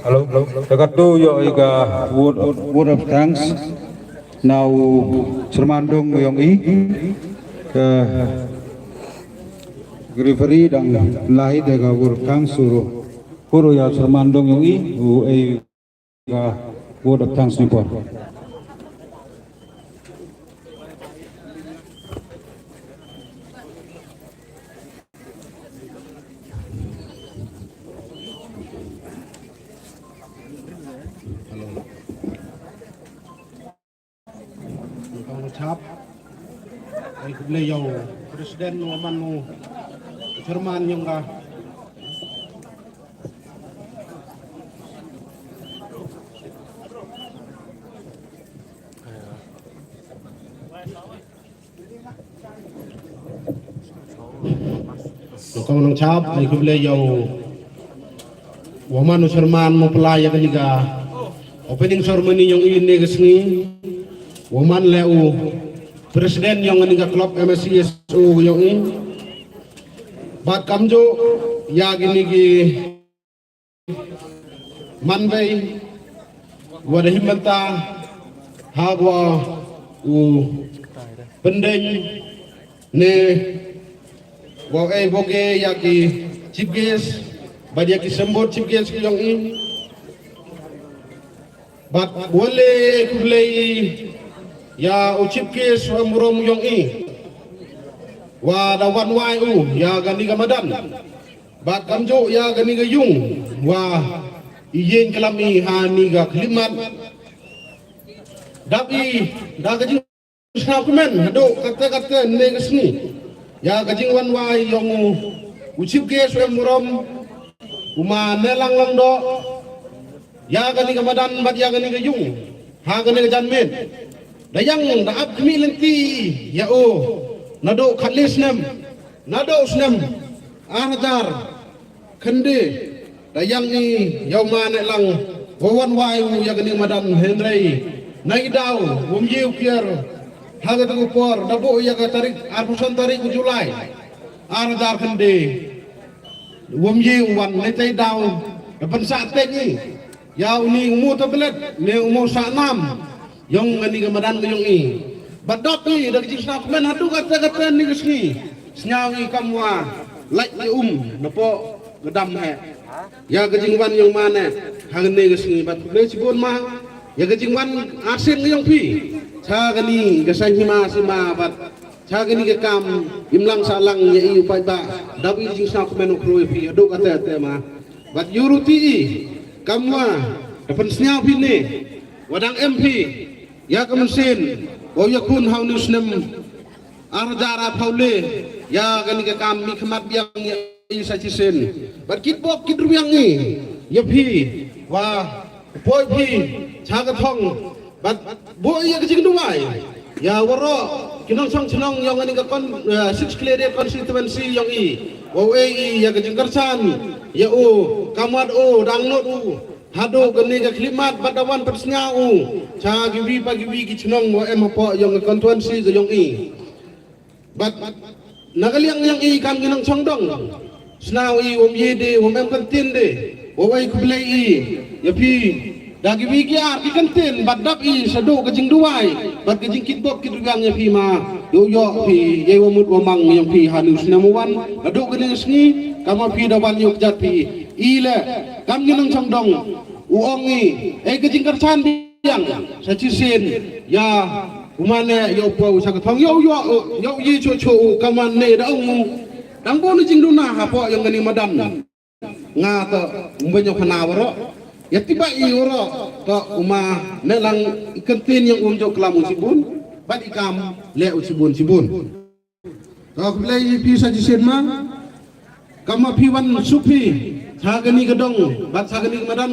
Hello, hello. Te katu ïoh i ka word, word of thanks na u chairman dong yong i. Ka referee dang lai te ka word of thanks u ru. Kuru ïa chairman dong yong i u ei ka word of thanks ni por. Hello. Kong chap. Ai khublei ïa u President u man u Chairman yong ka. Kong nang chap ai khublei ïa u. Wa man u chairman mo pla ïa kani ka opening ceremony yong i ne ka sngi. Wa man le u president yong kani ka club M S C S O yong i. Bad kamjooh ïa kini ki manbei wa da him bynta ha wa u pyndeng ne wa ei boge ïa ki chief guest bad ïa ki symbol chief guest ki yong i. Bad wa le khublei ïa u chief guest wa murom yong i wa da wan wai u ïa kani ka madan. Bad kamjooh ïa kani ka yung wa i ïeng klam i ha ni ka khlieh mat. Dap i da ka jing sngewkmen haduh katta katta ne ka sngi ïa ka jingwan wai yong u, u chief guest wa murom u ma Nehlang Lyngdoh ïa kani ka madan bad ïa kani ka yung ha kani ka janmiet. Da ïang da ap khmih lynti ïa u naduh khatlai snem, naduh snem ar hajar khyndai da ïang i ïa u ma Nehlang wa wan wai u ïa kani ka madan hynrei na i daw wym ïew u kiar ha kata ka por da buh ïa ka tarik arphew san tarik u July ar hajar khyndai. Wym ïew u wan ne tei daw da pynsah teng i ïa uni u mo tablet ne u mo sah nam yong kani ka madan ka yong i. Bad dap i da ka jingsngewkmen haduh katta katta ni ka sngi. Sñiaw i kam wa lait i um napoh ka dam heh. Ïa ka jingwan yong ma ne ha kane ka sngi bad khublei chibun ma ïa ka jingwan arsien ka yong phi cha kani ka saiñ hima sima bad cha kani ka kam imlang sahlang ïa i u paidbah. Dap i jingsñiaw kmen u khroi phi haduh kate te ma bad ïuruti i kam wa da pynsñiaw phi ne wa dang em phi ïa ka mynsiem wa ïa khun ha u snem ar hajar arphew le ïa kani ka kam mih khmat biang ïa i sa chisien bad kit bok kit rwiang i ïa phi wa poi phi cha ka thong bad bok ïa ka jingduwai ïa waroh ki nongshong chnong yong kani ka kon six Khliehriat constituency yong i wa u ei i ïa ka jingkyrchan ïa u kamwa u dang nud u haduh kani ka khlieh mat bad da wan pynsñiaw u cha kiwi pa kiwi ki chnong wa em hapoh yong ka constituency ka yong i. Bad na ka liang yong i kam ki nongshong dong sñiaw i wam ye de wam em kyntien de wa wei khublei i ïa phi da kiwi ki ar ki kyntien bad dap i shaduh ka jingduwai bad ka jingkit bok kit rwiang ïa phi ma ïoh ïoh phi ïa wa mut wa mang yong phi ha u snem wan haduh kani ka sngi kam wa phi da wan ïoh kjat phi i le kam ki nongshong dong u ong i ei ka jingkyrchan biang sa chisien ïa u ma ne ïa u pau sa ka thong ïa u ïa u ïa u yi chu chu u kam wan ne da ong u dang bun jingduna hapoh yong kani madan nga to um ba ïa khana waroh ïa tiba i waroh to u ma ne lang i kyntien yong um jok klam u chibun bad i kam le u chibun chibun. Ka khublei ïa phi sa chisien ma kam ma phi wan suk phi cha kani ka dong bad cha kani ka madan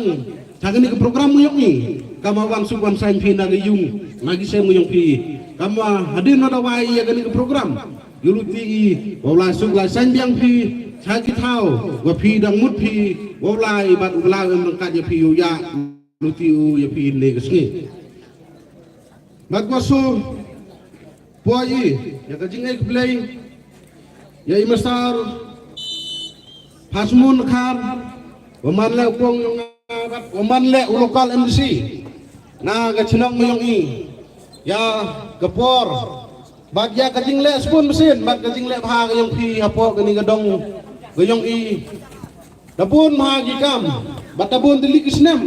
cha kani ka program yong i kam ma wan suk wan saiñ phi na ka yung na ki sem yong phi kam ma hadien wa da wai ïa kani ka program ïuruti i wa u lai suk lai saiñ biang phi cha ki thaw wa phi dang mut phi wa u lai bad u lai em ryngkat ïa phi u ïa ïuruti u ïa phi ne ka sngi. Bad wa su poi i ïa ka jingei khublei ïa i Masar Phasmun Khar wa man le u kong yong nga bad wa man le u local M D C na ka chnong yong i ïa ka por bad ïa ka jingleh sbun bsin bad ka jingleh bha ka yong phi hapoh kani ka dong ka yong i. Da bun ma ki kam bad da bun tylli ki snem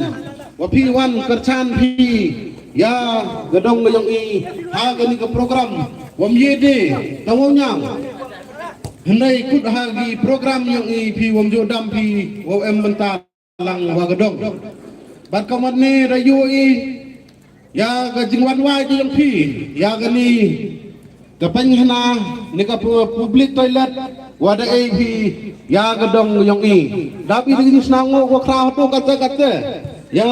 wa phi wan kyrchan phi ïa ka dong ka yong i ha kani ka program wam ye de tang wa ñiaw. Hynrei kut ha ki program yong i phi wam ju dam phi wa em bynta lang wa ka dong. Bad ka mat ne da yu i ïa ka jingwan wai ka yong phi ïa kani ka pynhana ne ka pu- public toilet wa da ei phi ïa ka dong yong i. Dap i da jingsnang ngo ko khra hato kate kate ïa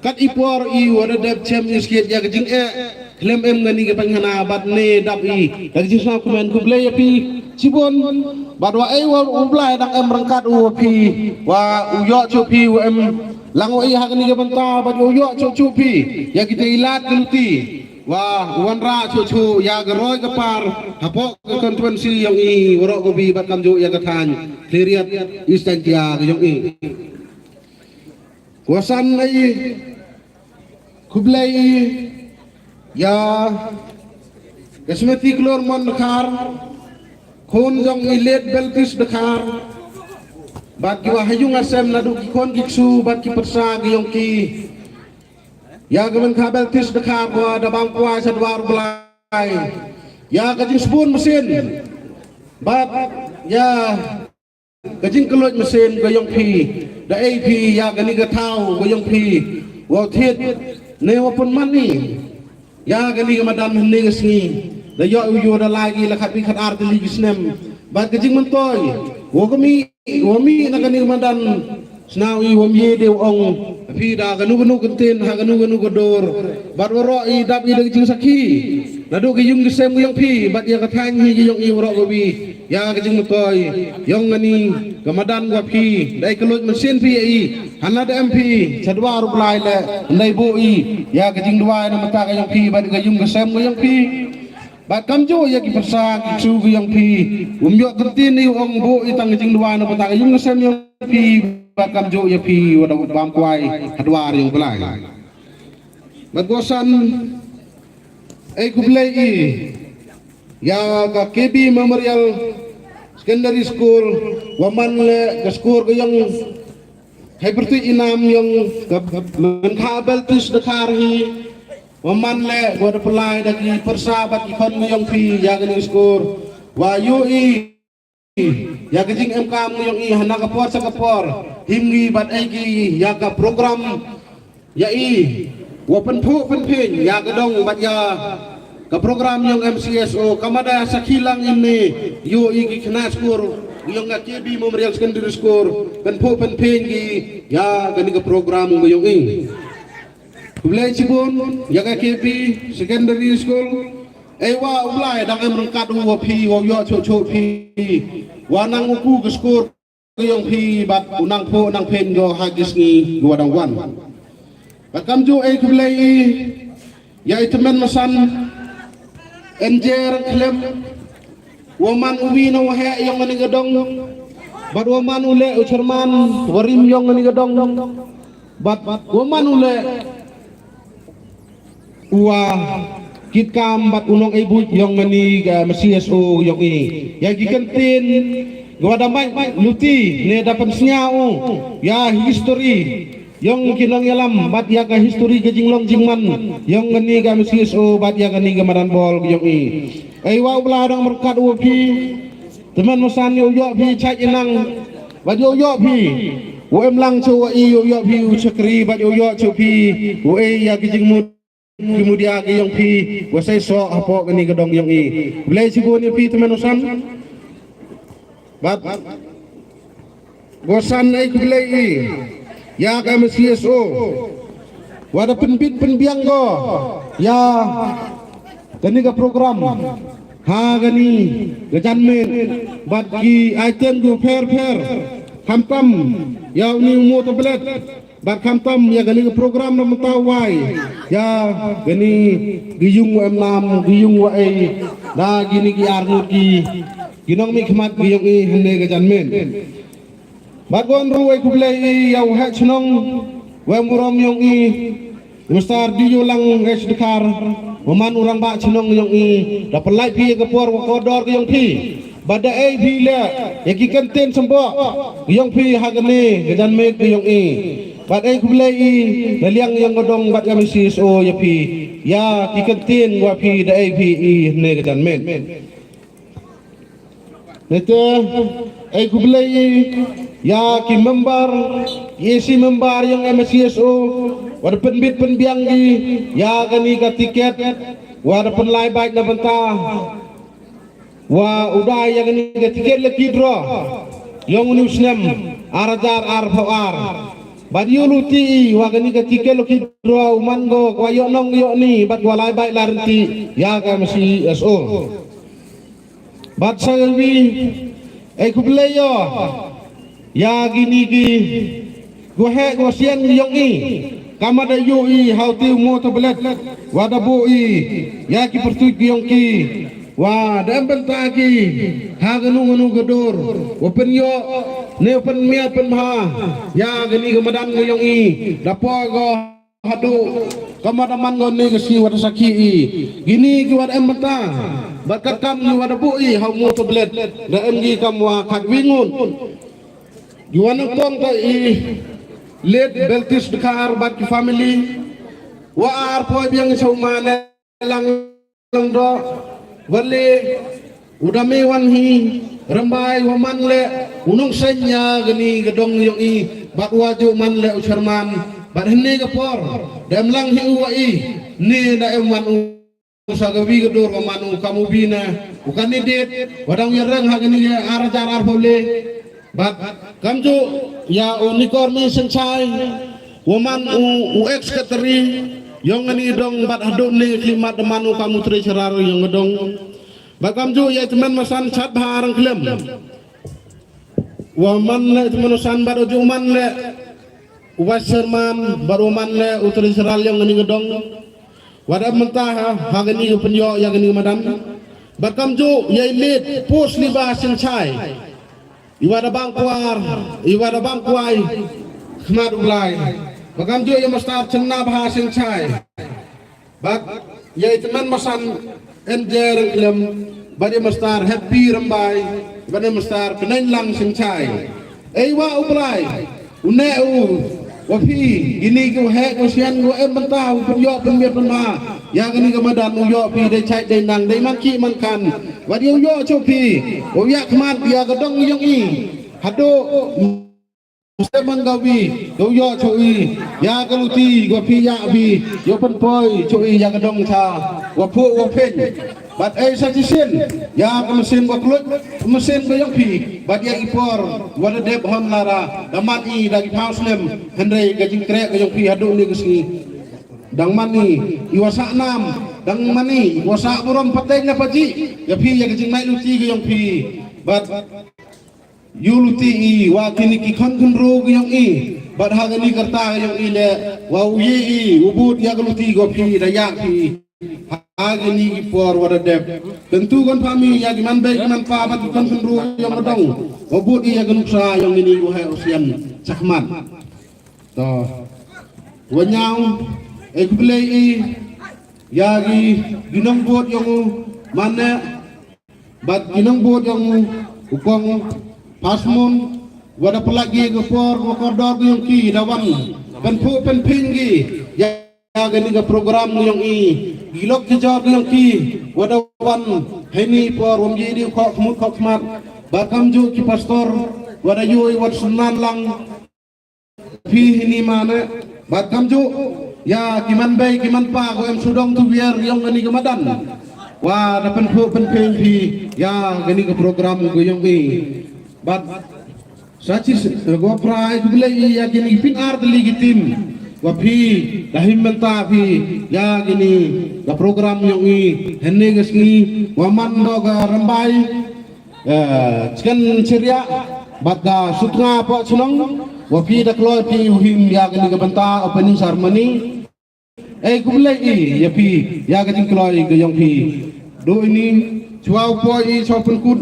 kat i por i wa da dep chem i skit ïa ka jingeh khlem em ngani ka pynhana bad ne dap i da jingsnang kmen khublei ïa phi chibun bad wa ei wa u Blai dang em ryngkat u wa phi wa u ïoh chu phi wa em lang wa i ha kani ka bynta bad u ïoh chu chu phi ïa kita i lad ka luti wa u wanrah chu chu ïa ka roi ka par hapoh ka constituency yong i waroh ka bi bad kam ju ïa ka thaiñ Khliehriat East Jaintia ka yong i. Wa san ai khublei ïa ka Smriti Klur Mon Dkhar khun jong i late Beltis Dkhar bad ki wa ha yung ha sem naduh ki khon ki ksu bad ki pyrsa ki yong ki ïa ka Mengkha Beltis Dkhar wa da bam kwai sa dwar Blai ïa ka jingsbun bsin bad ïa ka jingkylluid mynsiem ka yong phi da ei phi ïa kani ka thaw ka yong phi wa thied ne wa pynman i ïa kani ka madan hynne ka sngi da ïoh u ïoh da lai ki la khat wi khat ar tylli ki snem bad ka jingmyntoi wa ka mih wa mih na kani ka madan sñiaw i wa mih de ong phi da kanu kanu kyntien ha kanu kanu ka dur bad waroh i dap i da ka jingsakhi naduh ka yung ka sem ka yong phi bad ïa ka thaiñ hi ka yong i waroh ka wi ïa ka jingmyntoi yong ngani ka madan wa phi dei ka luid mynsiem phi ïa i hana da em phi cha dwar u Blai le dei bu i ïa ka jingduwai na mata ka yong phi bad ka yung ka sem ka yong phi bad kam ju ïa ki pyrsa ki chu ka yong phi um ïoh tyntin i ong bu i tang ka jingduwai na mata ka yung ka sem yong phi bad kam ju ïa phi wa da bam kwai ha dwar yong Blai. Bad ko san ei khublei i ïa ka K B Memorial Secondary School, wa man le ka skur ka yong, hai bertuit inam yong ka Menkhah Baptist Dkhar hi, wa man le wa da pynlai da ki pyrsa bad ki khon ka yong phi ya kani ka skur, wa ïohi ïa ka jingem kam ka yong i ha na ka por sha ka por, him ngi bad ai ki ïa ka program ïa i, wa pynphuh pynphieng ïa ka dong bad ïa ka program yong M C S O, ka mada sakhi lang ine, ïohi ki khynnah skur yong ka K B Memorial Secondary School, pynphuh pynphieng ki ïa kani ka program ka yong i. Khublei chibun ïa ka K B Secondary School. Ei wa u Blai dang em ryngkat u wa phi, wa ïoh chuh chuh phi, wa nang u ku ka skur ka yong phi bad u nang phuh nang phieng ko ha ki sngi wa dang wan. Bad kamjuh ei khublei i ïa i tymmen masan N J Rangkhlem, wa man u wi na wa heh yong kani ka dong, bad wa man u leh u chairman wa rim yong kani ka dong, bad wa man u leh u wa kit kam bad u nongaibuit yong kani ka M C S O yong i. Ïa ki kyntien wa da mait luti ne da pynsngew u ïa history yong ki nongïalam bad ïa ka history ka jinglong jingman yong kani ka M C S O bad ïa kani ka madan bol yong i. Ei wa u Blai dang ryngkat u wa phi, tymmen masan ïoh ïoh phi chait inang, bad ïoh ïoh phi u em lang chuh wa i, ïoh ïoh phi u chakri, bad ïoh ïoh chuh phi u ei ïa ki jingmut ki mudia ki yong phi wa sai soh hapoh kani ka dong yong i. Khublei chibun ïa phi tymmen masan. Bad wa san ei khublei i ïa ka M C S O wa da pynbit pynbiang ko ïa kani ka program ha kani ka janmiet, bad ki item ki pher pher, khamtam ïa uni u mo tablet, bad khamtam ïa kani ka program na mynta wai ïa kani ki yung wa em nam, ki yung wa ei, da kini ki arngut ki ki nongmihkhmat ki yong i hynne ka janmiet. Bad wan ruh ei khublei i ïa u heh chnong wa em burom yong i, Mister Diyolang H Dkhar, wa man u rangbah chnong yong i, da pynlait phi ïa ka por wa kordor ka yong phi, bad da ei phi leh ïa ki kyntien symboh ka yong phi ha kane ka janmiet ka yong i. Bad ei khublei i na liang yong ka dong bad ka M C S O ïa phi ïa ki kyntien wa phi da ei phi i hynne ka janmiet. Nete ei khublei i ïa ki member, ki A C member yong M C S O, wa da pynbit pynbiang ki ïa kani ka tiket, wa da pynlai bait na bynta wa u dai ïa kani ka tiket lucky draw yong uni u snem ar hajar arphew ar. Bad ïoh luti i wa kani ka tiket lucky draw u man ko wa ïoh nong ïoh ni bad wa lai bait lai rynti ïa ka M C S O. Bad sa ïa wi ei khublei ïa ïa kini ki, ko heh ko sian yong i, ka mada ïoh i ha uti u mo tablet, wa da buh i ïa ki pyrtuit ki yong ki, wa da em bynta ki ha kano kano ka dur, wa pynïoh ne pynmiat pynbha ïa kani ka madan ka yong i, da poi ko haduh ka mada man ko ne ka sngi wa da sakhi i. Kini ki wa da em bynta bad katkam ki wa da buh i ha u mo tablet, da em ki kam wa khatwi ngut. Ki wa nyngkong ka i Late Beltis Dkhar bad ki family. Wa ar poi biang i sa u ma ne lang lang doh, wa le u da me wan hi Rymbai, wa man le u nongseng ïa kani ka dong yong i, bad wa ju man le u chairman, bad hynne ka por da em lang hi u wa i, ne da em wan u sa ka wi ka dur, wa man u kam u bina u candidate wa dang ïa reng ha kani ka ar hajar arphew le. Bad kamjuh ïa u Nikor Mei Sengchai, wa man u, u ex secretary yong kani ka dong, bad haduh ne khlieh mat da man u kam u treasurer yong ka dong. Bad kamjuh ïa i tymmen masan Chatbha Rangkhlem, wa man le i tymmen masan bad u ju man le u vice chairman bad wa man le u treasurer yong kani ka dong. Wa da em bynta ha, ha kani ka pynïoh ïa kani ka madan. Bad kamjuh ïa i Late Pu Sliba Sengchai, i wa da bang kwar, i wa da bang kwai khmat u Blai. Bad kamjuh ïa i Master Chennabha Sengchai, bad ïa i tymmen masan N J Rangkhlem, bad ïa i Master Happy Rymbai, Ban ym star, pyneng lang sngewsih. Ei wa U Blai, u neh u wa phi, kine ki waheh wasian wa em bynta, u pynïoh pynmiat pynma ïa kane ka madan, u ïoh phi dei chait dei nang, dei man ki man kan. Wat ïa u ïoh shuh phi, u ïa khmat ïa ka dong yong i. Haduh Sep man ka wi, ka u ïoh shuh i ïa ka luti, ka phi ïa phi, ïoh pynpoi shuh i ïa ka dong cha wa phuh wa phin. Bad ei sa shisien ïa ka mynsiem ka klut, ka mynsiem ka yong phi, bad ïa i por wa da dep hon lara, da man i da ki phaw snem, hynrei ka jingkhreh ka yong phi haduh ne ka sngi dang man i, i wa sah nam, dang man i, i wa sah burom pateng na paji ïa phi, ïa ka jinglait luti ka yong phi. Bad ïa u luti i wa kine ki khon khynroo ka yong i, bad ha kane ka rta ka yong i leh, wa u ïa i u bud ïa ka luti ka phi da ïa phi ha kine ki por wa da dep. Kyntu kan pha mi ïa ki man bei ki man pa bad ki khon khynroo ka yong ka dong, wa bud i ïa ka nuksa yong kine ki waheh wasian shakhmat. To wa ñiaw, ei khublei i ïa ki, ki nongbud yong u Mane bad ki nongbud yong u Kong Pasmon, wa da pynlait ki ka por wa kordor ki yong ki da wan pynphuh pynphieng ki ïa kane ka program ki yong i, ki lok ki jor ki yong ki wa da wan heini por wa ym ji dei u khoh khmut khoh khmat. Bad kamjooh ki pastor wa da ïoh i wat sunan lang phi heini Mane, bad kamjooh ïa ki man bei ki man pa ko em sudong tu wiar yong kane ka madan, wa da pynphuh pynphieng phi ïa kane ka program ko yong i. Bad sa chi s-, ko pra ei khublei i ïa kine ki phin ar tylli ki team wa phi da him bynta phi ïa kane ka program yong i. Hynne ka sngi wa man do ka Rymbai, eh, Chicken Syria bad ka Sutnga Pohchnong, wa phi da kloi phi u him ïa kane ka bynta opening ceremony. Ei khublei i ïa phi ïa ka jingkloi ka yong phi. Do ini chwa u poi i chwa pynkut.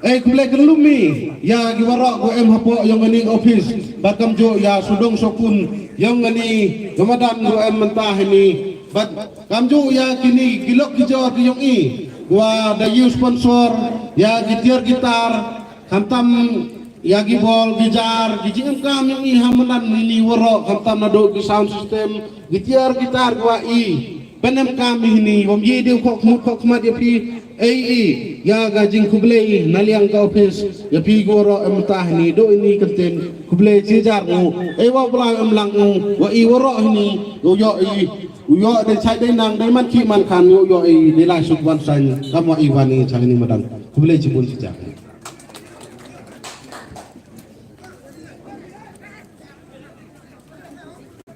Ei khublei kynlum i ïa ki waroh ko em hapoh yong kane ka office, bad kamjooh ïa sudong sopun yong kane ka madan ko em mynta heini. Bad kamjooh ïa kine ki lok ki jor ki yong i, wa da ïa u sponsor ïa ki tiar gitar, khamtam ïa ki bol ki jar, ki jingemkam yong i ha madan heini waroh, khamtam naduh ki sound system, ki tiar gitar, wa i pynemkam heini, wa ym ji dei u khoh khmut khoh khmat ïa phi. Ei i ïa ka jingkhublei na liang ka office ïa phi ko waroh em mynta heini. Do ini kyntien khublei chi jar ngu, ei wa U Blai em lang ngu, wa i waroh heini, u ïoh i, u ïoh dei chait dei nang, dei man ki man kan, u ïoh i dei lai suk wan saiñ kam wa i wan i cha kane madan. Khublei chibun chi jar.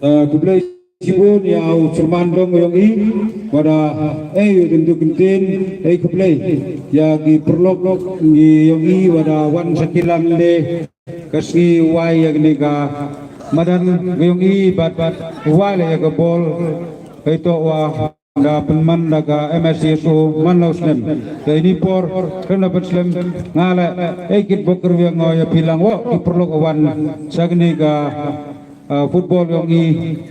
Eh, khublei chibun ïa u chairman dong yong i, wa da ei u dyndu kyntien, ei khublei ïa ki paralok yong i, wa da wan sa ki lang ne ka sngi wai ïa kane ka madan ka yong i, bad bad wai la ïa ka bol, ei to wa da pynman da ka M S C S O man la u snem. Te ini por kren da pynslem nga la ei kit bok kyrwiang nga ïa phi lang, wa ki paralok wan sa kane ka, ah, football yong i,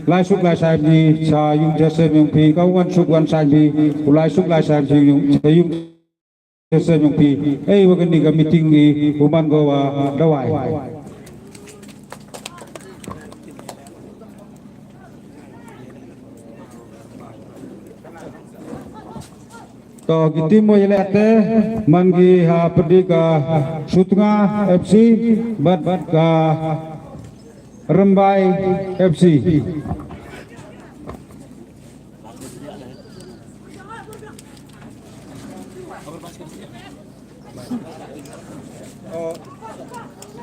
lai suk lai saiñ phi cha yung cha sem yong phi, ka wan suk wan saiñ phi, u lai suk lai saiñ phi yung cha yung cha sem yong phi. Ei wa kane ka meeting i u man ko wa dawai. To ki team wa ïaleh te man ki ha pyrdi ka Sutnga F C bad ka Rymbai F C.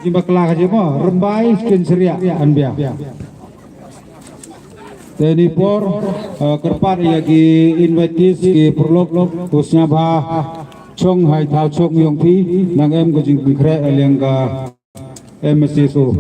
Jingpakla ka jingmo Rymbai Chicken Syria, an bia. Te ini por, eh, kyrpad ïa ki invitees ki paralok, u sngap ha chong hai thaw chong yong phi, nang em ka jingpynkhreh ïa liang ka M S C S O.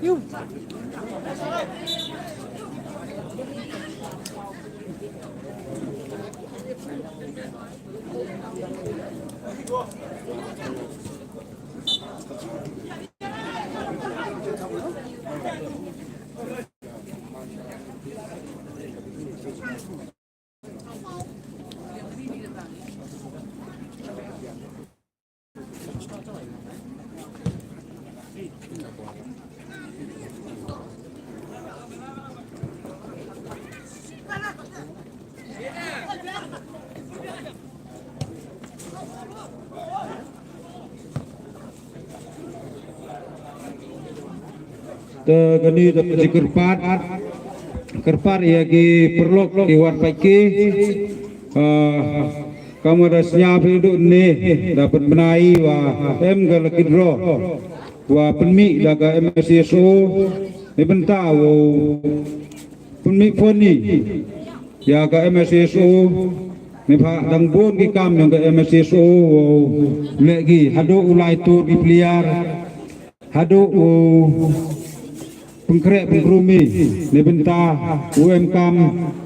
Te kani te ka jingkyrpad, kyrpad ïa ki paralok ki wan paid ki. Ah, kumba da sñiaw phi duh ne, da pynbna i wa em ka lucky draw wa pynmih da ka M S C S O. Ni bynta wow pynmih phone i ïa ka M S C S O. Ni pha dang bun ki kam yong ka M S C S O wow leh ki, haduh u lai tur ki player, haduh u pynkhreh pynkhrumi. Ni bynta u em kam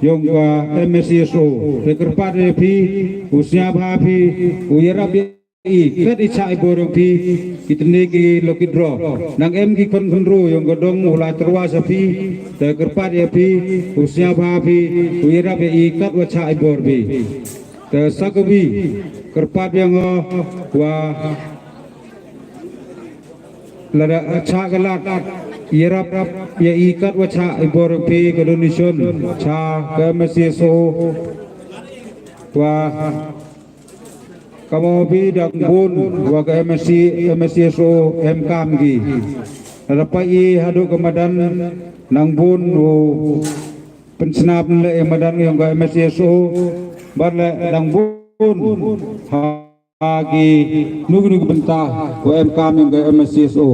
yong ka M S C S O. Te kyrpad ïa phi, u sñiawbha phi, u ïarap ïa i kat i chah i bor yong phi, ki tynne ki lucky draw. Nang em ki khon khynru yong ka dong u la tyrwa sha phi. Te kyrpad ïa phi, u sñiawbha phi, u ïarap ïa i kat wa chah i bor phi. Te sa kawi, kyrpad ïa ngo wa lada chah ka lad, ïarap ïa i kat wa chah i bor yong phi, ka donation cha ka M S C S O. Wa Ka mo bi dang bun wa ka M S C, M S C S O em kam ki. Lada pait i haduh ka madan nang bun u pynsnap leh i madan yong ka M S C S O. Bad leh dang bun ha ki nu ki nu ki bynta wa em kam yong ka M S C S O.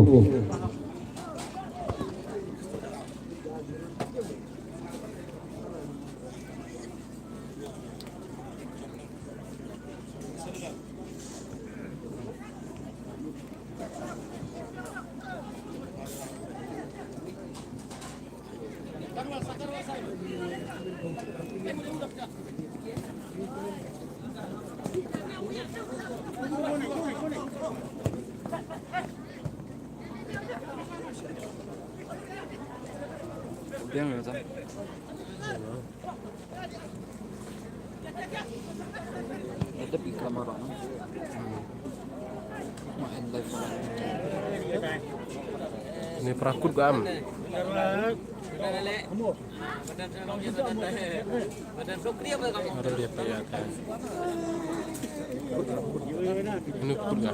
Ini perakut gua am. Ada dia payah kan. Ini kut gua.